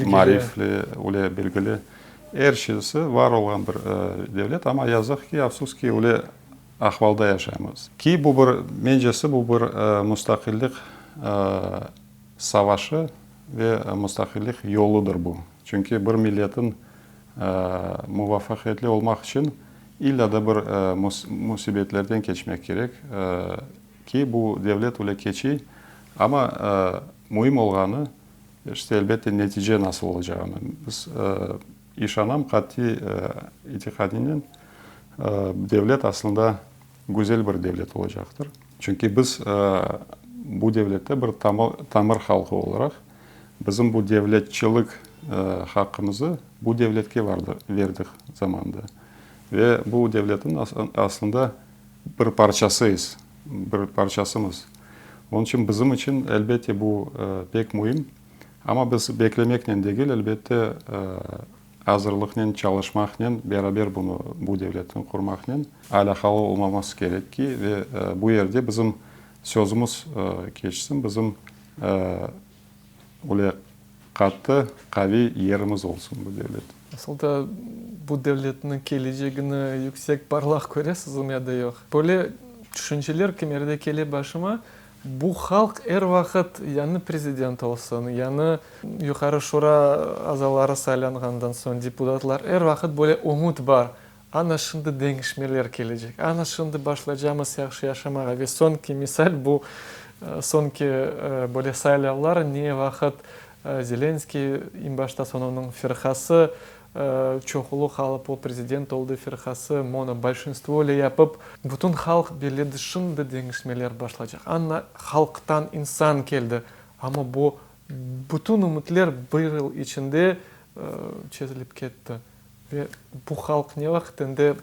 maarifli, öyle bilgili, er şeysi var olğan bir devlet, amma yazıq ki, afsus ki, öyle ahvalda yaşaymız. Ki bu bir, mencesi, bu bir mustaqillik savaşı ve mustaqillik yoludır bu. Çünki bir milletin muvafaqiyetli olmaq içün illa da bir müsibetlerden keçmek kerek, ki bu devlet öyle keçiy. Amma müim olğanı, işte, elbette, netice nasıl olacağını. Biz, işanam, qatiy itiqadinen, devlet aslında güzel bir devlet olacaqtır. Çünki biz bu devlette bir tamır halqı olaraq, bizim bu devletçilik haqqımızı bu devletke verdik zamanında. Ve bu devletniñ aslında bir parçasıyız, bir parçasımız. Onıñ içün bizim içün, elbette, bu pek müim. Amma biz beklemeknen degil, elbette, azırlıqnen, çalışmaqnen, beraber bunı, bu devletni qurmaqnen alâqalı olmamız kerek ki, ve bu yerde bizim sözümiz keçsin, bizim öyle qattı, qaviy yerimiz olsun bu devlet. Asıl da bu devletniñ kelecegini yüksek, parlaq köresizmi ya da yoq? Böyle tüşünceler kimerde kele başıma, Bu halq er vaqıt yañı prezident olsun, yañı Yuqarı Şura azaları saylanğandan soñ deputatlar, er vaqıt böyle ümüt bar, ana şimdi deñişmeler kelecek, ana şimdi başlaycamız yahşı yaşamağa. Ve soñki misal bu soñki böyle saylavlar, ne vaqıt Zelenskiy, eñ başta soñ onıñ firqası Çoqluq alıp o prezident oldı, firqası mono bolşinstvo ile yapıp, bütün halq belledi, şimdi deñişmeler başlacaq. Anna halqtan insan keldi, amma bu bütün ümütler bir yıl içinde çezilip ketti. Ve bu halq ne vaqıt endi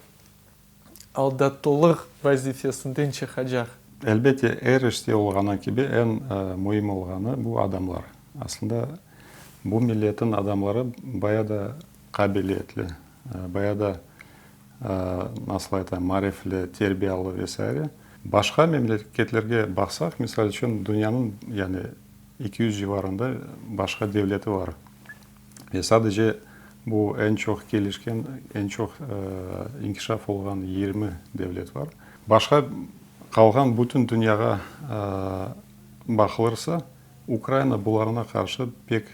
aldatılıq vazifesinden çıqacaq? Elbette, er işte olğanı kibi, eñ müim olğanı bu adamlar. Aslında, bu milletin adamları baya da qabiliyetli, baya da, nasıl aytayım, marifli, terbiyalı ve saire. Başqa memleketlerge baqsaq, misal içün, dünyanıñ, yani, 200 civarında başqa devleti bar. Ve sadece bu eñ çoq kelişken, eñ çoq inkişaf olğan 20 devlet bar. Başqa qalğan bütün dünyağa baqılırsa, Ukraina bularına qarşı pek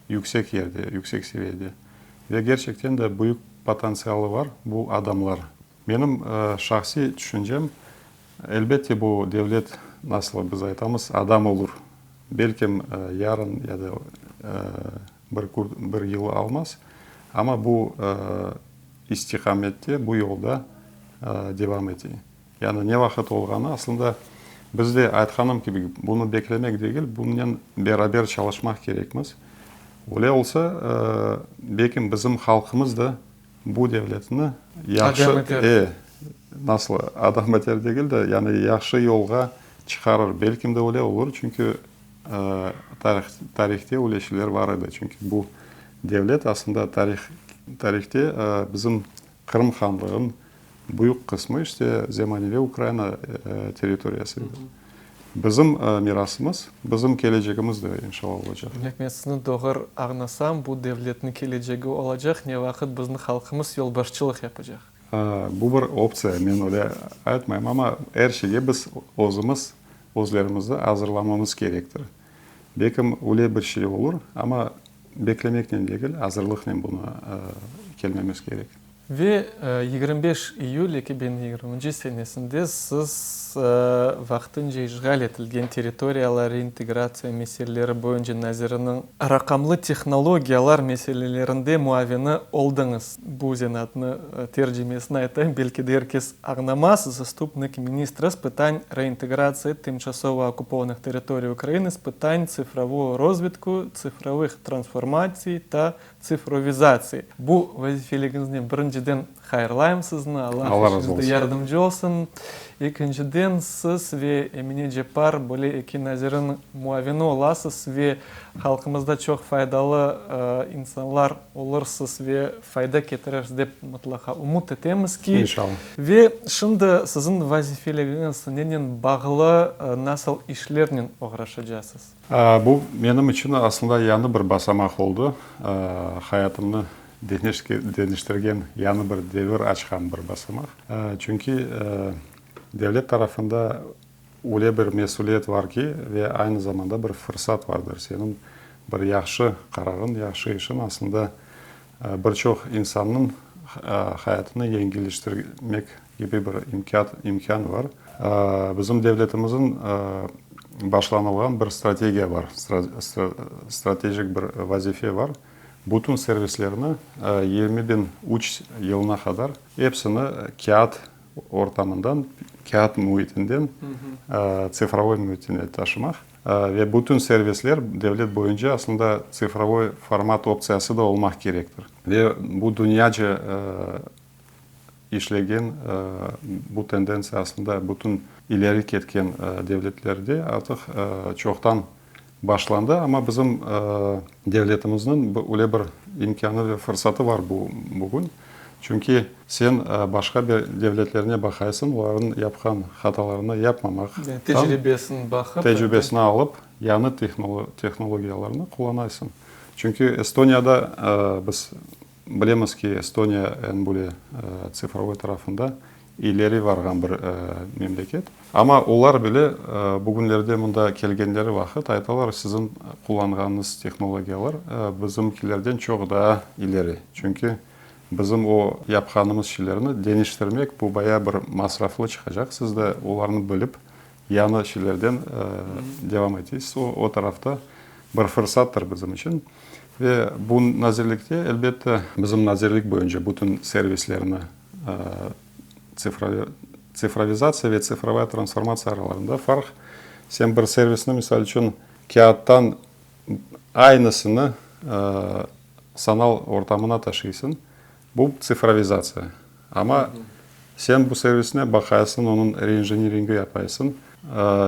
yüksek yerde, yüksek seviyede. Ve gerçekten de büyük potantsialı bar bu adamlar. Menim şahsiy tüşüncem, elbette bu devlet, nasıl biz aytamız, adam olur. Belkim yarın ya da bir bir yıl almaz, amma bu istiqamette, bu yolda devam ete. Yani ne vaqıt olğanı, aslında, bizde, aytqanım kibi, bunı beklemek degil, bunnen beraber çalışmaq kerekmiz. Öyle olsa, belkim bizim halqımız da bu devletni yahşı, e, nasıl, adam eter degil de, yani yahşı yolğa çıqarır. Belkim de öyle olur, çünki tarih, tarihte öyle şeyler bar edi. Çünki bu devlet aslında tarih, tarihte bizim Qırım hanlığınıñ büyük qısmı işte zemaneviy Ukraina territoriyası edi. Bizim mirasımız, bizim kelecegimiz de inşallah olacaq. Demek, men sizni doğru añlasam, bu devletniñ kelecegi olacaq, ne vaqıt bizni halqımız yolbaşçılıq yapacaq? Bu bir optsiya, men öyle aytmayım, amma er şeyge biz özümiz, özlerimizni azırlamamız kerektir. Belkim, öyle bir şey olur, amma beklemeknen degil, azırlıqnen bunı kelmemiz kerek. Ve 25 iyül 2020 senesinde siz Vaqtınca işğal etilgen territoriyalar reintegratsiya meseleleri boyunca naziriniñ raqamlı tehnologiyalar meselelerinde muavini oldıñız. Bu zenaatnı tercimesini aytayım, belki de er kes añlamaz, Zastupnik ministra z pıtañ reintegratsiyi tımçasovo okupovanıh territoriy Ukrainı z pıtañ tsıfrovogo rozvıtku, tsıfrovıh transformatsiy ta Tsifrovizatsiya. Bu vazifeligiñiznen birinciden hayırlayım sizni, Allah işiñizde yardımcı olsun. Ekinciden, siz ve Emine Ceppar böyle eki nazirniñ muavini olasız ve halqımızda çoq faydalı insanlar olursız ve fayda ketirirsiz dep mıtlaqa ümüt etemiz ki. İnşallah. Ve şimdi siziñ vazifeligiñiz nenen bağlı, nasıl işlernen oğraşacasız? Bu menim içün aslında yañı bir basamaq oldı, hayatımnı deñiştirgen yañı bir devir açqan bir basamaq. Çünki devlet tarafında öyle bir mesüliyet var ki, ve aynı zamanda bir fırsat vardır, seniñ bir yahşı qararıñ, yahşı işiñ aslında bir çoq insannıñ hayatını yengilleştirmek kibi bir imkân var. Bizim devletimizniñ. başlanılğan bir strategiya bar, stratejik bir vazife bar, bütün servislerni 2003 yılına qadar epsini kâğıt ortamından, kâğıt müitinden tsifrovoy müitine taşımaq. Ve bütün servisler devlet boyunca aslında tsifrovoy format optsiyası da olmaq kerektir. Ve bu dünyaca işlegen bu tendentsiya aslında bütün ileri ketken devletlerde artıq çoqtan başlandı. Amma bizim devletimizniñ öyle bir imkânı ve fırsatı var bugün. Çünki sen başqa bir devletlerine baqaysıñ, olarnıñ yapqan hatalarını yapmamaq. Tecribesini baqıp. Tecribesini alıp, yañı tehnologiyalarnı qullanaysıñ. Çünki Estoniyada biz bilemiz ki, Estoniya eñ böyle tsifrovoy tarafında ileri varğan bir memleket. Amma olar bile bugünlerde mında kelgenleri vaqıt aytalar, siziñ qullanğanıñız tehnologiyalar bizimkilerden çoq daa ileri. Çünki bizim o yapqanımız şeylerni deñiştirmek bu bayağı bir masraflı çıqacaq. Siz de olarnı bilip, yañı şeylerden devam etesiz. O tarafta bir fırsattır bizim içün. Ve bu nazirlikte, elbette, bizim nazirlik boyunca bütün servislerni tsifrovizatsiya ve tsifrovaya transformatsiya aralarında farq. Sen bir servisni, misal içün, kâğıttan aynısını sanal ortamına taşıysıñ, bu tsifrovizatsiya. Amma sen bu servisne baqaysıñ, onıñ reinjiniringi yapaysıñ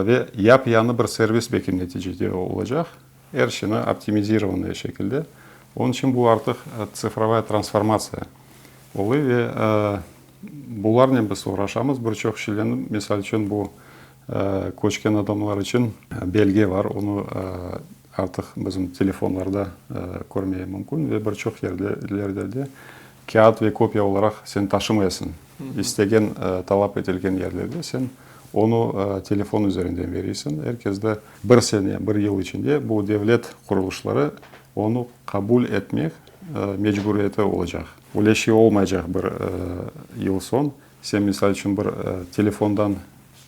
ve yap-yañı bir servis belki neticede olacaq, er şeyni optimizirovannoy şekilde. Onıñ içün bu artıq tsifrovaya transformatsiya oluy ve bularnen biz oğraşamız. Bir çoq şeylerni, misal içün, bu köçken adamlar içün belge bar, onı artıq bizim telefonlarda körmege mümkün ve bir çoq yerlerde de kâğıt ve kopiya olaraq sen taşımaysıñ. İstegen talap etilgen yerlerde sen onı telefon üzerinden beriysiñ. Er kes de bir sene, bir yıl içinde bu devlet qurulışları onı qabul etmek mecburiyeti olacaq. Öyle şey olmaycaq bir yıl soñ. Sen, misal içün, bir telefondan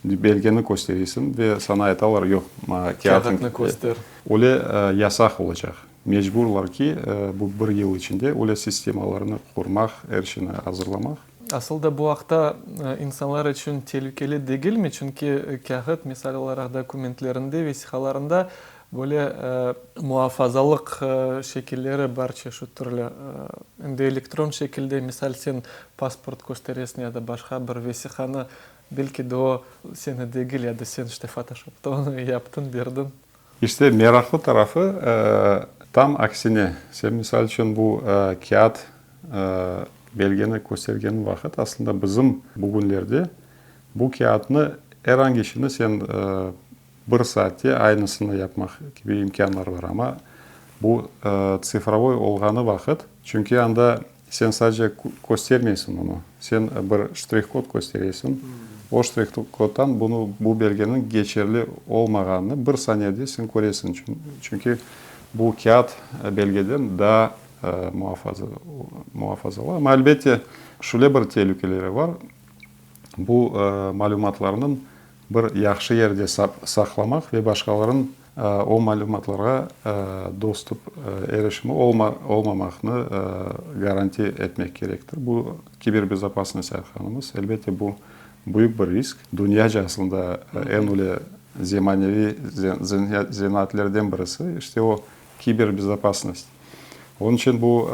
belgeni kösteriysiñ ve saña aytalar, yoq, maña kâğıtnı köster. Öyle yasaq olacaq. Mecburlar ki, bu bir yıl içinde öyle sistemalarnı qurmaq, er şeyni azırlamaq. Asıl da bu aqta insanlar içün telükeli degilmi? Çünki kâğıt, misal olaraq, dokumentlerinde, vesiqalarında böyle muafazalıq şekilleri bar çeşit türlü. Endi elektron şekilde, misal, sen pasport kösteresiñ ya da başqa bir vesiqanı, belki de o seni degil ya da sen işte fotoşopta onı yaptıñ, berdiñ. İşte, meraqlı tarafı, tam aksine, sen, misal içün, bu kâğıt belgeni köstergeniñ vaqıt, aslında bizim bugünlerde bu kâğıtnı er angi işini sen bir saatte aynısını yapmaq kibi imkânlar bar, amma bu tsifrovoy olğanı vaqıt, çünki anda Sen sadece köstermeysiñ onı, sen bir ştrih-kod kösteresiñ, o ştrih-koddan bunı, bu belgeniñ geçerli olmağanını bir saniyede sen köresiñ, çünki bu kâğıt belgeden daa muafazalı. Amma, elbette, şöyle bir telükeleri bar, bu malümatlarnıñ bir yahşı yerde saqlamaq ve başqalarınıñ o malümatlarğa dostup, erişimi olmamaqnı garanti etmek kerektir. Bu kiberbezopasnost aytqanımız, elbette, bu büyük bir risk. Dünyaca aslında eñ öyle zemaneviy zenaatlerden birisi, işte o kiberbezopasnost. Onıñ içün bu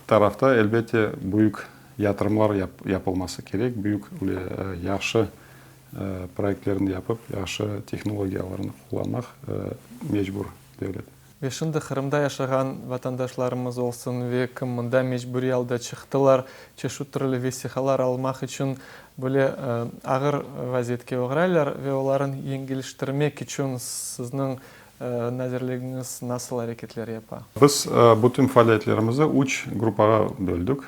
tarafta, elbette, büyük yatırımlar yapılması kerek, büyük öyle yahşı proyektlerini yapıp, yahşı tehnologiyalarnı qullanmaq mecbur devlet. Ve şimdi Qırımda yaşağan vatandaşlarımız olsun ve kim mında mecburiy alda çıqtılar, çeşit türlü vesiqalar almaq içün böyle ağır vaziyetke oğraylar ve olarnı yengiliştirmek içün sizniñ nazirligiñiz nasıl areketler yapa? Biz bütün faaliyetlerimizi üç gruppağa böldük.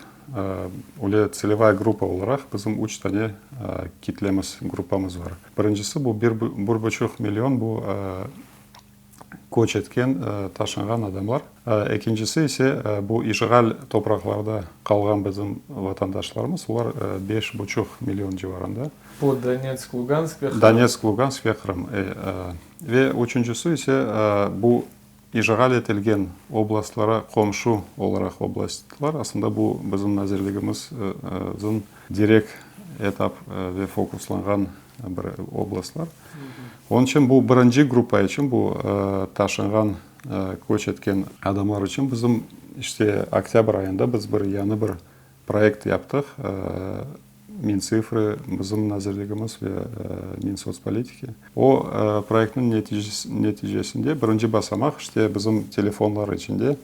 Öyle tselevaya gruppa olaraq bizim üç tane kitlemiz, gruppamız bar. Birincisi, bu bir buçuq million, bu. köç etken, taşınğan adamlar. Ekincisi ise, bu işğal topraqlarda qalğan bizim vatandaşlarımız, olar beş buçuq million civarında. Bu Donetsk, Lugansk ve Qırım. Donetsk, Lugansk ve Qırım. Ve üçüncisi ise, bu işğal etilgen oblastlara qomşu olaraq oblastlar, aslında bu bizim nazirligimizniñ direkt etap ve fokuslanğan bir oblastlar. Onıñ içün bu birinci gruppa içün, bu taşınğan, köç etken adamlar içün bizim işte oktâbr ayında biz bir yañı bir proyekt yaptıq, Mintsifrı, bizim nazirligimiz ve Minsotspolitiki. O proyektniñ neticesinde birinci basamaq işte bizim telefonlar içinde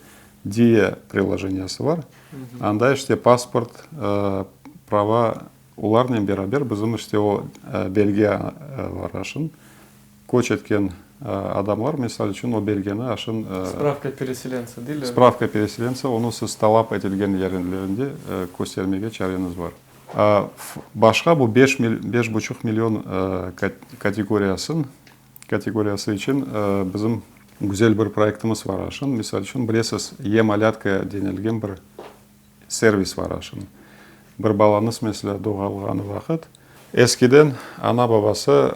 Diia prilojeniyası bar. Anda işte pasport, prava, Olarnen beraber bizim işte o belge bar aşın. Köç etken adamlar, misal içün, o belgeni aşın. Spravka pereselentsa deyler. Spravka pereselentsa, onı siz talap etilgen yerlerinde köstermege çareñiz bar. Başqa bu beş beş buçuq million kategoriyasın, kategoriyası içün bizim güzel bir proyektimiz var aşın. Misal içün, bilesiz, E-malâtka denilgen bir Servis bar aşın. Bir balañız, meselâ, doğalğanı vaqıt, eskiden ana-babası.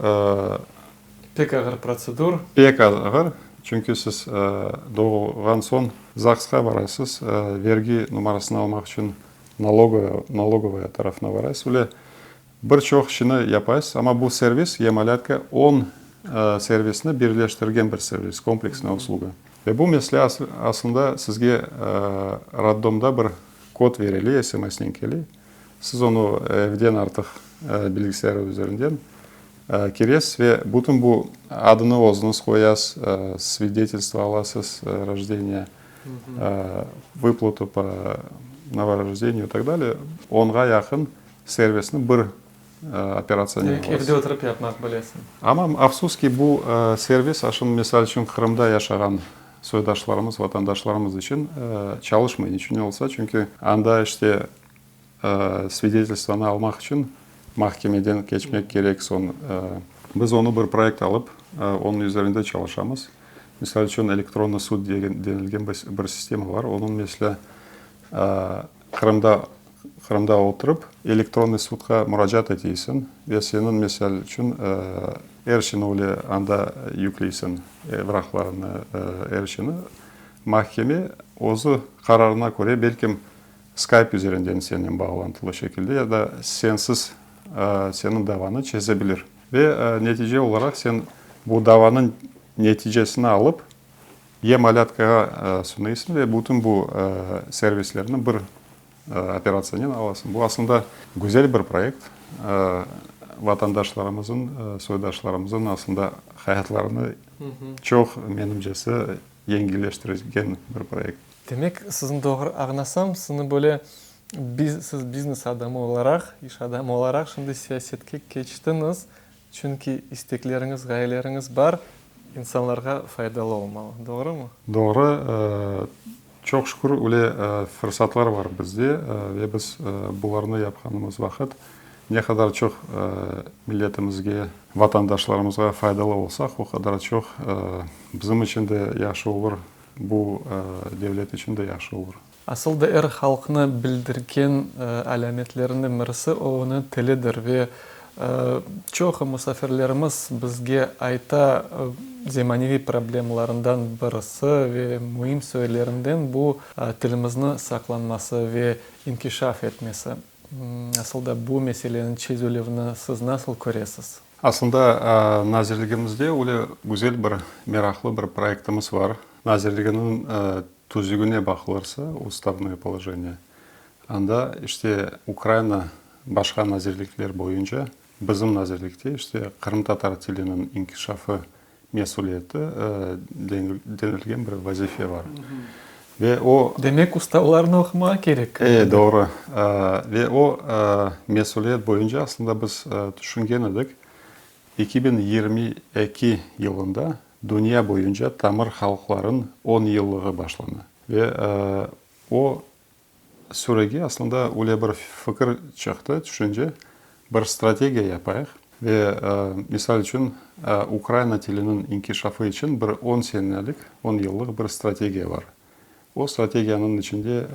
Pek ağır protsedur. Pek ağır, çünki siz doğulğan soñ ZAGSqa barasız, vergi numarasını almaq içün nalogovaya tarafına baraysız, öyle bir çoq işini yapaysız, amma bu servis, E-malâtka, on servisni birleştirgen bir servis, kompleksnaya usluga. Ve bu mesele aslında sizge roddomda bir kod berile, SMSnen kele. Siz onı evden artıq bilgisayar üzerinden kiresiz ve bütün bu adını özüñiz qoyasız, svidetelstvo alasız rojdeniya, vıplatu po novorojdeniyu i tak dalее, onğa yaqın servisni bir operatsiyanen Demek, evde oturıp yapmaq bilesiñ. Amma, afsus ki, bu servis, a şimdi, misal içün, Qırımda yaşağan soydaşlarımız, vatandaşlarımız içün çalışmay. Niçün olsa? Çünki anda, işte, svidetelstvanı almaq içün mahkemeden keçmek kerek, soñ biz onı bir proyekt alıp, onıñ üzerinde çalışamız. Misal içün, elektronnıy sud denilgen bir sistema bar, onıñ, meselâ, Qırımda Qırımda oturıp, elektronnıy sudqa muracaat eteysiñ ve seniñ, misal içün, er şeyni öyle anda yükleysiñ, evraqlarını, er şeyni. Mahkeme özü qararına köre, belkim, Skype üzerinden sennen bağlantılı şekilde ya da sensiz seniñ davanı çezebilir. Ve netice olaraq sen bu davanıñ neticesini alıp, E-malâtkağa sunaysıñ ve bütün bu servislerni bir operatsiyanen alasıñ. Bu aslında güzel bir proyekt. Vatandaşlarımızın, soydaşlarımızın aslında hayatlarını çoq, menimcesi, yengilleştirgen bir proyekt. Demek, sizni doğru añlasam, sizni böyle siz biznes adamı olaraq, iş adamı olaraq şimdi siyasetke keçtiñiz, Çünki istekleriñiz, ğayeleriñiz bar, insanlarğa faydalı olmalı. Doğrumı? Doğru. Çoq şükür, öyle fırsatlar bar bizde ve biz bularnı yapqanımız vaqıt ne qadar çoq milletimizge, vatandaşlarımızğa faydalı olsaq, o qadar çoq bizim içün de yahşı olur, bu devlet içün de yahşı olur. Asıl da er halqnı bildirgen alâmetlerinden birisi o onıñ tilidir ve çoqu musafirlerimiz bizge ayta, zemaneviy problemalarından birisi ve müim suallerinden bu tilimizni saqlanması ve inkişaf etmesi. Asıl da bu meseleniñ çezilüvini siz nasıl köresiz? Aslında nazirligimizde öyle güzel bir, meraqlı bir proyektimiz var. Nazirliginiñ Tüzügine baqılırsa, ustavnoye položeniye, anda işte Ukraina başqa nazirlikler boyunca bizim nazirlikte işte qırımtatar tiliniñ inkişafı mesüliyeti denilgen bir vazife bar. Ve o. Demek, ustavlarnı oqumağa kerek. E, doğru. Ve o mesüliyet boyunca aslında biz tüşüngen edik, 2022 yılında Dünya boyunca tamır halqlarıñ on yıllığı başlana ve o sürege aslında öyle bir fikir çıqtı, tüşünce, bir strategiya yapayıq ve, misal içün, ukraina tiliniñ inkişafı içün bir on senelik, on yıllıq bir strategiya bar. O strategiyanıñ içinde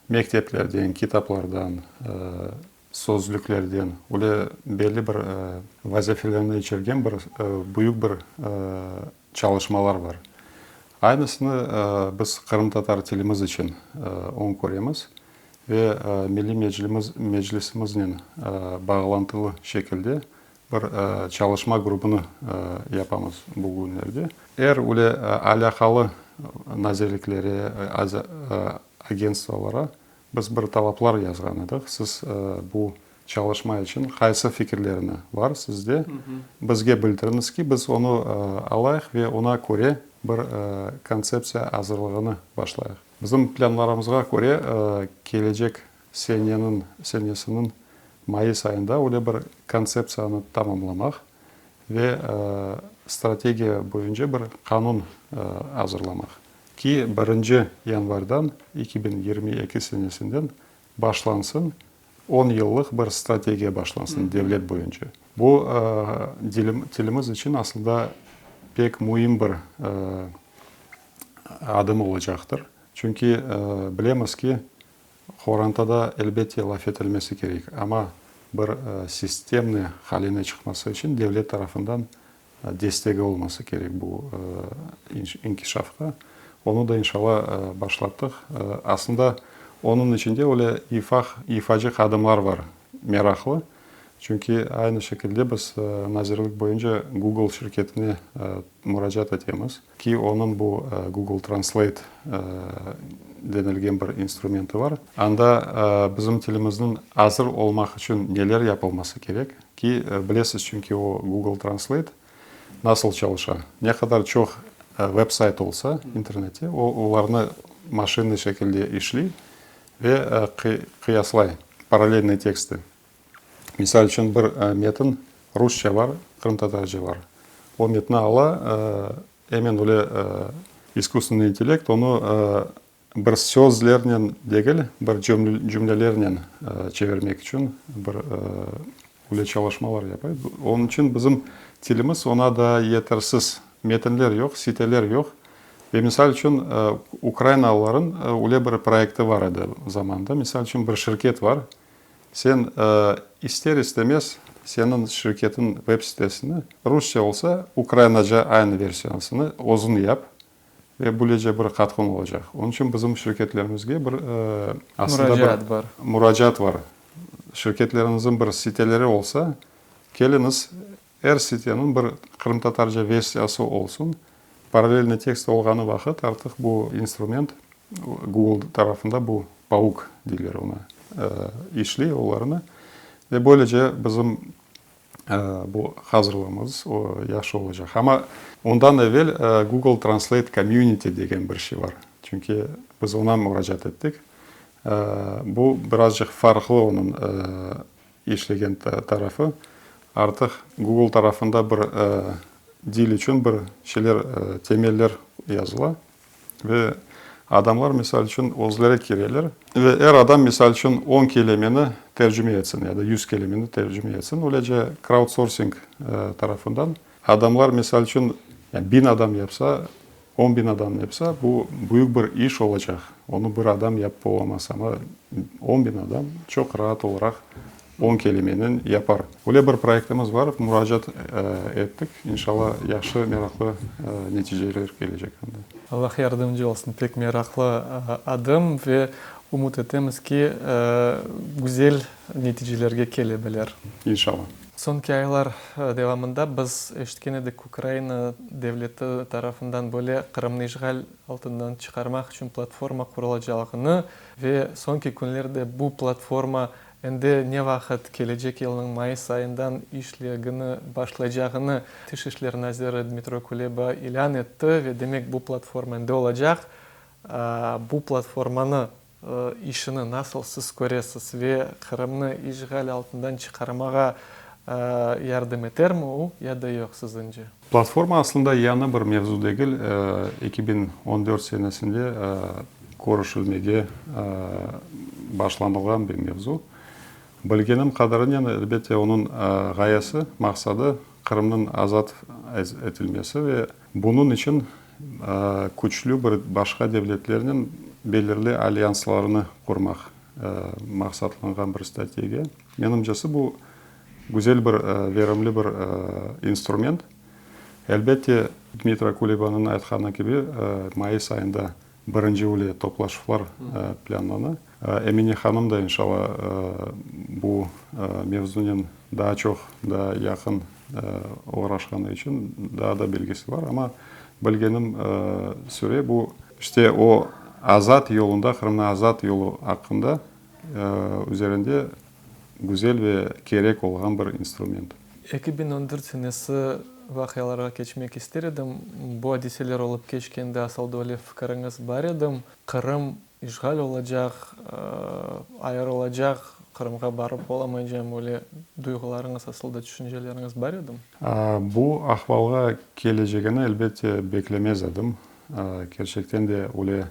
mekteplerden, kitaplardan, sözlüklerden, öyle belli bir vazifelerni içergen bir büyük bir çalışmalar bar. Aynısını biz qırımtatar tilimiz içün öñ köremiz ve Milliy Meclisimiznen bağlantılı şekilde bir çalışma grubunı yapamız bu künlerde. Er öyle alâqalı nazirliklere, agentstvolara Biz bir talaplar yazğan edik, siz bu çalışma içün qaysı fikirlerini var sizde, bizge bildiriñiz ki, biz onı alayıq ve oña köre bir kontseptsiya azırlığını başlayıq. Bizim plânlarımızğa köre, kelecek seneniñ senesiniñ mayıs ayında öyle bir kontseptsiyanı tamamlamaq ve strategiya boyunca bir qanun azırlamaq. Ki, birinci yanvardan 2022 senesinden başlansın, on yıllıq bir strategiya başlansın devlet boyunca. Bu, tilimiz içün aslında pek müim bir adım olacaqtır. Çünki bilemiz ki, qorantada elbette laf etilmesi kerek, amma bir sistemnıy haline çıqması içün devlet tarafından destegi olması kerek bu inkişafqa. Onı da inşalla başlattıq. Aslında onıñ içinde öyle ifaq, ifacıq adımlar bar, meraqlı. Çünki aynı şekilde biz nazirlik boyunca Google şirketine muracaat etemiz ki, onıñ bu Google Translate denilgen bir instrumenti bar. Anda bizim tilimizniñ azır olmaq içün neler yapılması kerek, Ki, bilesiz, çünki o Google Translate nasıl çalışa. Ne qadar çoq web-sayt olsa internette, o, olarnı maşinniy şekilde işliy ve qıyaslay, paralelnıy teksti. Misal içün, bir metn rusça bar, qırımtatarca bar. O metni ala, emen öyle iskusstvenniy intellekt onı Bir sözlernen degil, bir cümlelernen çevirmek içün bir öyle çalışmalar yapa. Onıñ içün bizim tilimiz oña daa yetersiz. Metinler yoq, siteler yoq. Ve misal içün ukrainalıların öyle bir proyekti bar edi zamanında. Misal içün bir şirket bar. Sen ister-istemez seniñ şirketiñ web sitesini rusça olsa, ukrainaca aynı versiyasını özüñ yap. Ve böylece bir qatqın olacaq. Onıñ içün bizim şirketlerimizge bir aslında bir Muracaat bar. Muracaat bar. Şirketleriñizniñ bir siteleri olsa, keliñiz, er siteniñ bir qırımtatarca versiyası olsun. Paralelniy tekst olğanı vaqıt artıq bu instrument, Google tarafında bu pauk deyler onı, işley olarnı. Ve böylece bizim Bu hazırlığımız, o yahşı olacaq. Amma ondan evel Google Translate Community degen bir şey bar. Çünki biz oña muracaat ettik. Bu birazcıq farqlı onıñ işlegen tarafı. Artıq Google tarafında bir dil içün bir şeyler, temeller yazıla. Ve adamlar, misal içün, özleri kireler. Ve er adam, misal içün, on kelimeni tercüme etsin ya da 100 kelimeni tercüme etsin. Öylece kraudsorsing tarafından adamlar, misal içün, biñ adam yapsa, on biñ adam yapsa, bu büyük bir iş olacaq. Onı bir adam yapıp olamaz, amma on biñ adam çoq raat olaraq on kelimenen yapar. Öyle bir proyektimiz bar, muracaat ettik, inşalla yahşı, meraqlı neticeler kelecek anda. Allah yardımcı olsun, pek meraqlı adım ve ümüt etemiz ki, güzel neticelerge kele bilir. İnşalla. Soñki aylar devamında biz eşitken edik, Ukraina devleti tarafından böyle Qırımnı işğal altından çıqarmaq içün platforma qurulacağını ve soñki künlerde bu platforma Endi ne vaqıt, kelecek yılnıñ mayıs ayından işlegini başlaycağını Tış işler naziri Dmitro Kuleba ilân etti ve demek bu platforma endi olacaq. Bu platformanı işini nasıl siz köresiz ve Qırımnı işğal altından çıqarmağa yardım etermi o ya da yoq siziñce? Platforma aslında yañı bir mevzu degil, 2014 senesinde körüşilmege başlanılğan bir mevzu. Bilgenim qadarınen, elbette, onıñ ğayesi, maqsadı. Qırımnıñ azat etilmesi ve bunıñ içün küçlü bir başqa devletlernen belirli alyanslarnı qurmaq maqsatlanğan bir strategiya. Menimcesi, bu güzel bir, verimli bir instrument. Elbette, Dmitro Kulebanıñ aytqanı kibi, mayıs ayında birinci öyle toplaşuvlar plânlana. Emine hanım da, inşalla, bu mevzunen daa çoq, daa yaqın oğraşqanı içün daa da bilgisi bar. Amma bilgenim süre bu, işte, o azat yolunda, Qırımnıñ azat yolu aqqında üzerinde güzel ve kerek olğan bir instrument. 2014 senesi vaqialarğa keçmek ister edim. Bu adiseler olıp keçkende asıl da öyle fikiriñiz bar edim, Qırım işğal olacaq, ayırılacaq, Qırımğa barıp olamaycam, öyle duyğularıñız, asıl da tüşünceleriñiz bar edim? Bu ahvalğa kelecegini, elbette, beklemez edim. Kerçekten de öyle,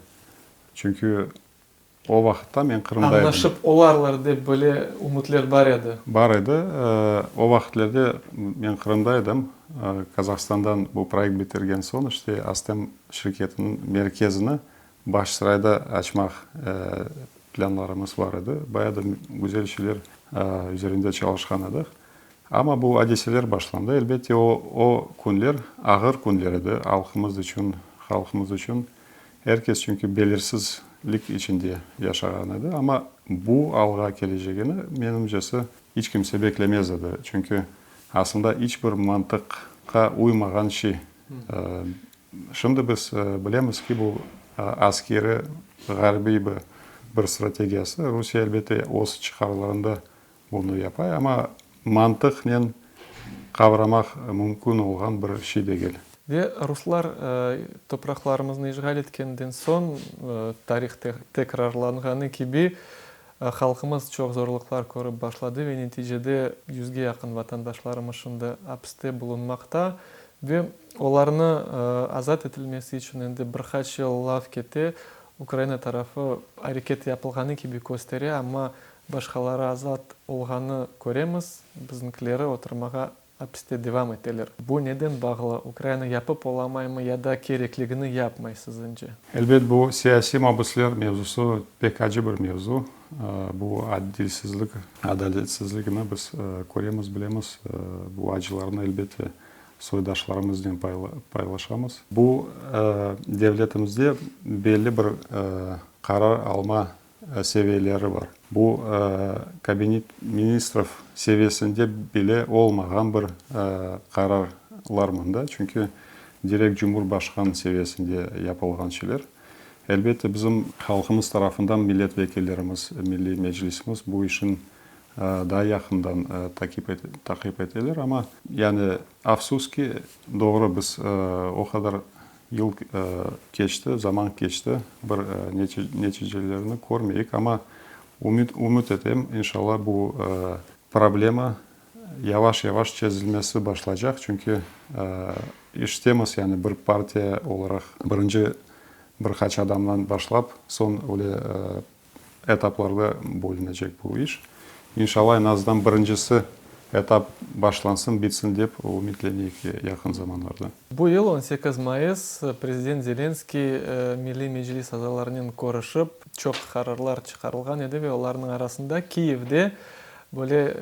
çünki O vaqıtta men Qırımda edim. Añlaşıp olarlar dep böyle ümütler bar edi. Bar edi. O vaqıtlerde men Qırımda edim. Kazahstandan bu proyekt bitirgen soñ, işte, Astem şirketiniñ merkezini Bağçasarayda açmaq plânlarımız bar edi. Bayağı da güzel şeyler üzerinde çalışqan edik. Amma bu adiseler başlandı. Elbette, o, o künler ağır künler edi halqımız içün, halqımız içün. Er kes çünki belirsizlik içinde yaşağan edi, amma bu alğa kelecegini, menimcesi, iç kimse beklemez edi. Çünki aslında iç bir mantıqqa uymağan şey. Şimdi biz bilemiz ki, bu askeri ğarbiy bir strategiyası. Rusiye, elbette, öz çıqarlarında Bunı yapay, amma mantıqnen qavramaq mümkün olğan bir şey degil. Ve ruslar topraqlarımıznı işğal etkenden soñ, tarih tekrarlanğanı kibi, halqımız çoq zorluqlar körip başladı ve neticede yüzge yaqın vatandaşlarımız şimdi apiste bulunmaqta ve olarnı azat etilmesi içün endi bir qaç yıl laf kete, Ukraina tarafı areket yapılğanı kibi köstere, amma Başqaları azat olğanı köremiz, bizimkileri oturmağa apiste devam eteler. Bu neden bağlı, Ukraina yapıp olamaymı ya da kerekligini yapmay sizince? Elbet, bu siyasiy mabüsler mevzusı pek acı bir mevzu. Bu adilsizlik, adaletsizligini biz köremiz, bilemiz. Bu acılarnı, elbette, soydaşlarımıznen paylaşamız. Bu devletimizde belli bir qarar alma seviyeleri bar. Bu, Kabinet ministrov seviyesinde bile olmağan bir qararlar mında, çünki direkt Cumhurbaşqan seviyesinde yapılğan şeyler. Elbette, bizim halqımız tarafından millet vekillerimiz, Milliy Meclisimiz bu işin daa yaqından taqip eteler, amma, yani, afsus ki, doğru, biz o qadar Yıl keçti, zaman keçti, bir neticelerini körmeyik, amma ümüt ümüt etem, inşallah bu problema yavaş-yavaş çezilmesi başlaycaq, çünki iştemiz, yani bir partiya olaraq birinci bir qaç adamdan başlap, soñ öyle Etaplarda bölünecek bu iş. İnşallah, eñ azdan birincisi etap başlansın, bitsin dep ümütleneyik yaqın zamanlarda. Bu yıl 18 mayıs prezident Zelenskıy Milliy Meclis azalarınen körüşip, çoq qararlar çıqarılğan edi ve olarnıñ arasında Kiyevde böyle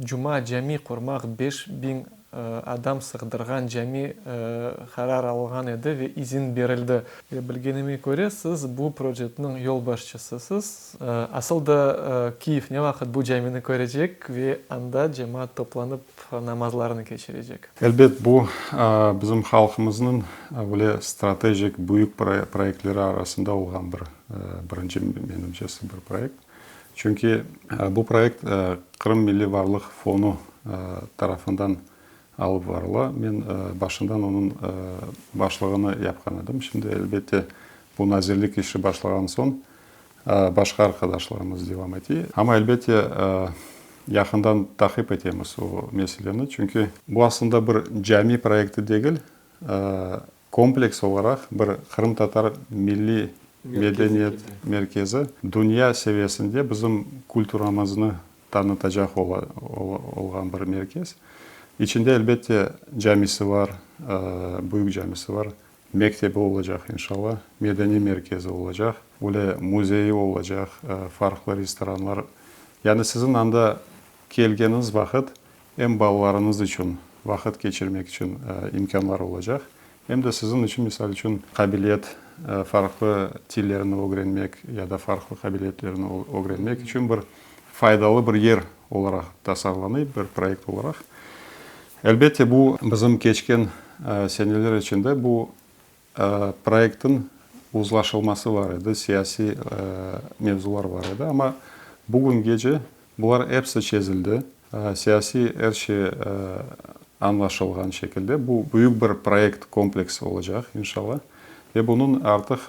cuma cami qurmaq, 5000 Adam sığdırğan cami qarar alınğan edi ve izin berildi. Ve bilgenime köre, siz bu projetniñ yolbaşçısısız. Asıl da, Kiyev ne vaqıt bu camini körecek ve anda cemaat toplanıp namazlarını keçirecek? Elbet, bu, bizim halqımıznıñ böyle stratejik büyük proyektleri arasında olğan bir, birinci, menimcesi, bir proyekt. Çünki bu proyekt Qırım Milliy Varlıq Fonu tarafından alıp varıla. Men başından onıñ başlığını yapqan edim. Şimdi, elbette, bu nazirlik işi başlağan soñ başqa arqadaşlarımız devam ete. Amma, elbette, yaqından taqip etemiz o meseleni. Çünki bu aslında bir cami proyekti degil, Kompleks olaraq bir qırımtatar milliy medeniyet merkezi dünya seviyesinde bizim kulturamıznı tanıtacaq olğan bir merkez. İçinde, elbette, camisi bar, büyük camisi bar, mektebi olacaq, inşalla, medeniy merkezi olacaq, öyle müzeyi olacaq, farqlı restoranlar. Yani siziñ anda kelgeniñiz vaqıt em balalarıñız içün vaqıt keçirmek içün imkânlar olacaq, em de siziñ içün, misal içün, qabiliyet, farqlı tillerni ögrenmek ya da farqlı qabiliyetlerni ögrenmek içün bir faydalı bir yer olaraq tasarlanıy, bir proyekt olaraq. Elbette, bu bizim keçken seneler içinde bu proyektniñ uzlaşılması bar edi, siyasiy mevzular bar edi, amma bugüngece bular episi çezildi, siyasiy er şey añlaşılğan şekilde bu büyük bir proyekt kompleks olacaq, inşalla, ve bunıñ artıq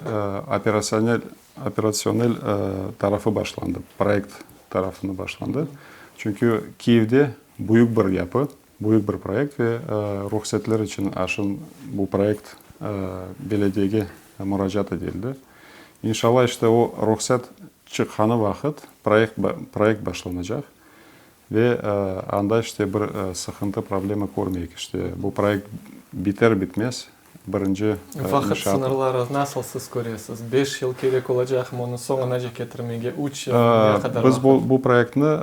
operasionel Operasyonel tarafı başlandı, proyekt tarafını başlandı. Çünki Kiyevde büyük bir yapı, büyük bir proyekt ve ruhsetler içün aşın bu proyekt belediyege muracaat etildi. İnşallah, işte o ruhset çıqqanı vaqıt proyekt proyekt başlanacaq ve anda işte bir sıqıntı, problema körmeyik. İşte bu proyekt biter-bitmez Birinci Vaqıt inşaat. sıñırları nasıl siz köresiz? Beş yıl kerek olacaqmı onı soñunace ketirmege, üç yıl, ne qadar Biz vaqıt? bu proyektni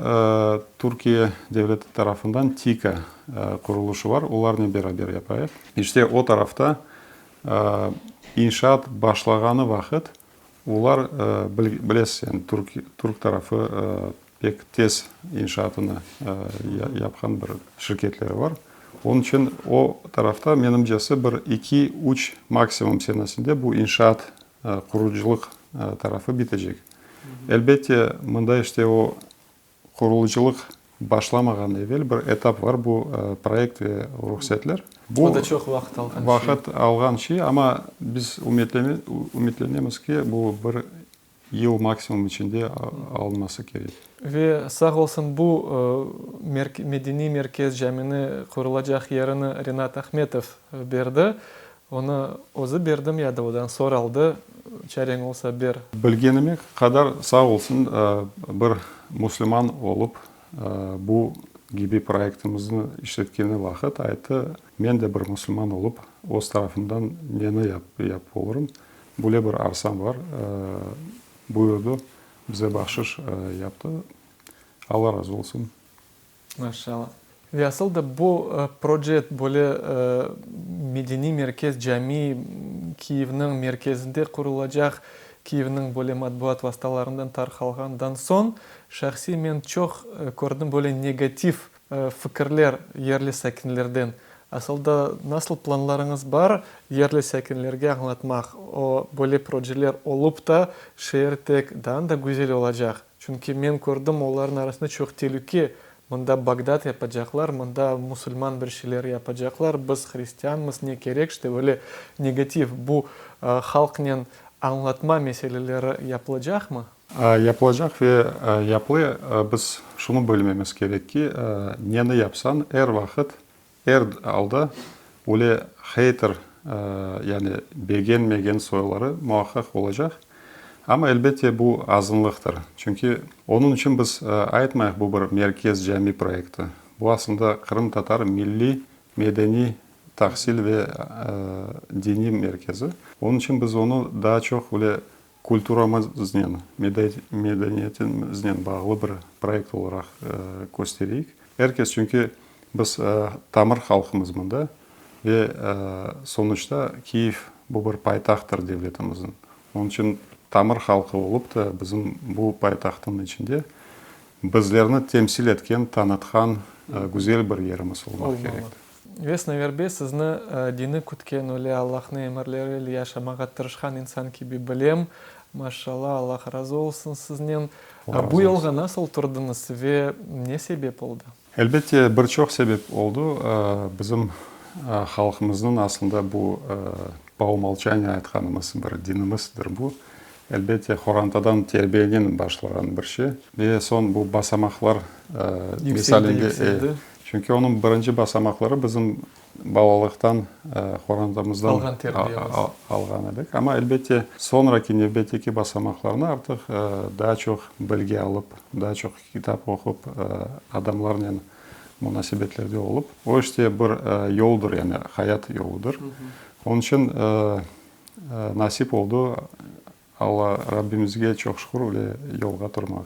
Türkiye devleti tarafından TİKA qurulışı bar, olarnen beraber yapayıq. İşte o tarafta inşaat başlağanı vaqıt olar, bilesiz, yani türk tarafı Pek tez inşaatını yapqan bir şirketleri bar. Onıñ içün o tarafta, menimcesi, bir iki, üç maksimum senesinde bu inşaat, qurucılıq tarafı bitecek. Elbette, mında işte o qurucılıq başlamağan evel bir etap bar, bu proyekt ve ruhsetler. Bu o da çoq vaqıt alğan şey. Vaqıt alğan şey, amma biz ümütlenemiz ki, bu bir Yıl maksimum içinde alınması kerek. Ve sağ olsun bu medeniy merkez camini qurulacaq yerini Rinat Ahmetov berdi. Onı özü berdimi ya da odan soraldı? Çareñ olsa ber. Bilgenime qadar sağ olsun bir müslüman olıp bu kibi proyektimizni işletkeni vaqıt ayttı, men de bir müslüman olıp öz tarafımdan neni yapıp olurım, Böyle bir arsam bar, buyurdı, bize bahşış yaptı. Alla razı olsun. Maşallah. Ve asıl da bu projet, böyle medeniy merkez, cami Kiyevniñ merkezinde qurulacaq, Kiyevniñ böyle matbuat vastalarından tarqalğandan soñ, şahsiy men çoq kördim böyle negativ fikirler yerli sakinlerden. Asıl da nasıl planlarıñız bar yerli sakinlerge añlatmaq, o böyle projeler olup ta şeer tek daa da güzel olacaq? Çünki men kördim, olarnıñ arasında çoq telüke, mında Bagdad yapacaqlar, mında musulman bir şeyler yapacaqlar, biz hristianmız, ne kerek, işte böyle negativ bu halqnen añlatma meseleleri yapılacaqmı? Yapılacaq ve yapıla. Biz şunı bilmemiz kerek ki, neni yapsañ, er vaqıt, er alda öyle heyter, yani begenmegen soyları muaqqaq olacaq. Amma, elbette, bu azınlıqtır. Çünki onıñ içün biz aytmayıq, bu bir merkez cami proyekti. Bu aslında qırımtatar milliy medeniy tahsil ve diniy merkezi. Onıñ içün biz onı daa çoq öyle Kulturamıznen, medeniyetimiznen bağlı bir proyekt olaraq köstereyik. Er kes, çünki biz tamır halqımız mında ve sonuçta Kiyev bu bir paytahtır devletimizniñ. Onıñ içün tamır halqı olıp da bizim bu paytahtnıñ içinde bizlerni temsil etken, tanıtqan güzel bir yerimiz olmaq kerektir. Ve Sinaver bey, sizni dini kütken, öyle Allahnıñ emirleri ile yaşamağa tırışqan insan kibi bilem. Maşallah, Allah razı olsun siznen. Bu yolğa nasıl turdıñız ve ne sebep oldı? Elbette, bir çoq sebep oldı. Bizim halqımıznıñ aslında bu, po umolçaniyu aytqanımız bir dinimizdir bu. Elbette, qorantadan terbiyenen başlağan bir şey. Ve soñ bu basamaqlar misalinde, çünki onıñ birinci basamaqları bizim balalıqtan, qorantamızdan alğan edik. Amma, elbette, soñraki nevbetteki basamaqlarnı artıq daa çoq bilgi alıp, daa çoq kitap oqup, adamlarnen. munasebetlerde olıp, o işte bir yoldur, yani hayat yoludır. Onıñ içün nasip oldı, Alla, Rabbimizge çoq şükür, öyle yolğa turmaq.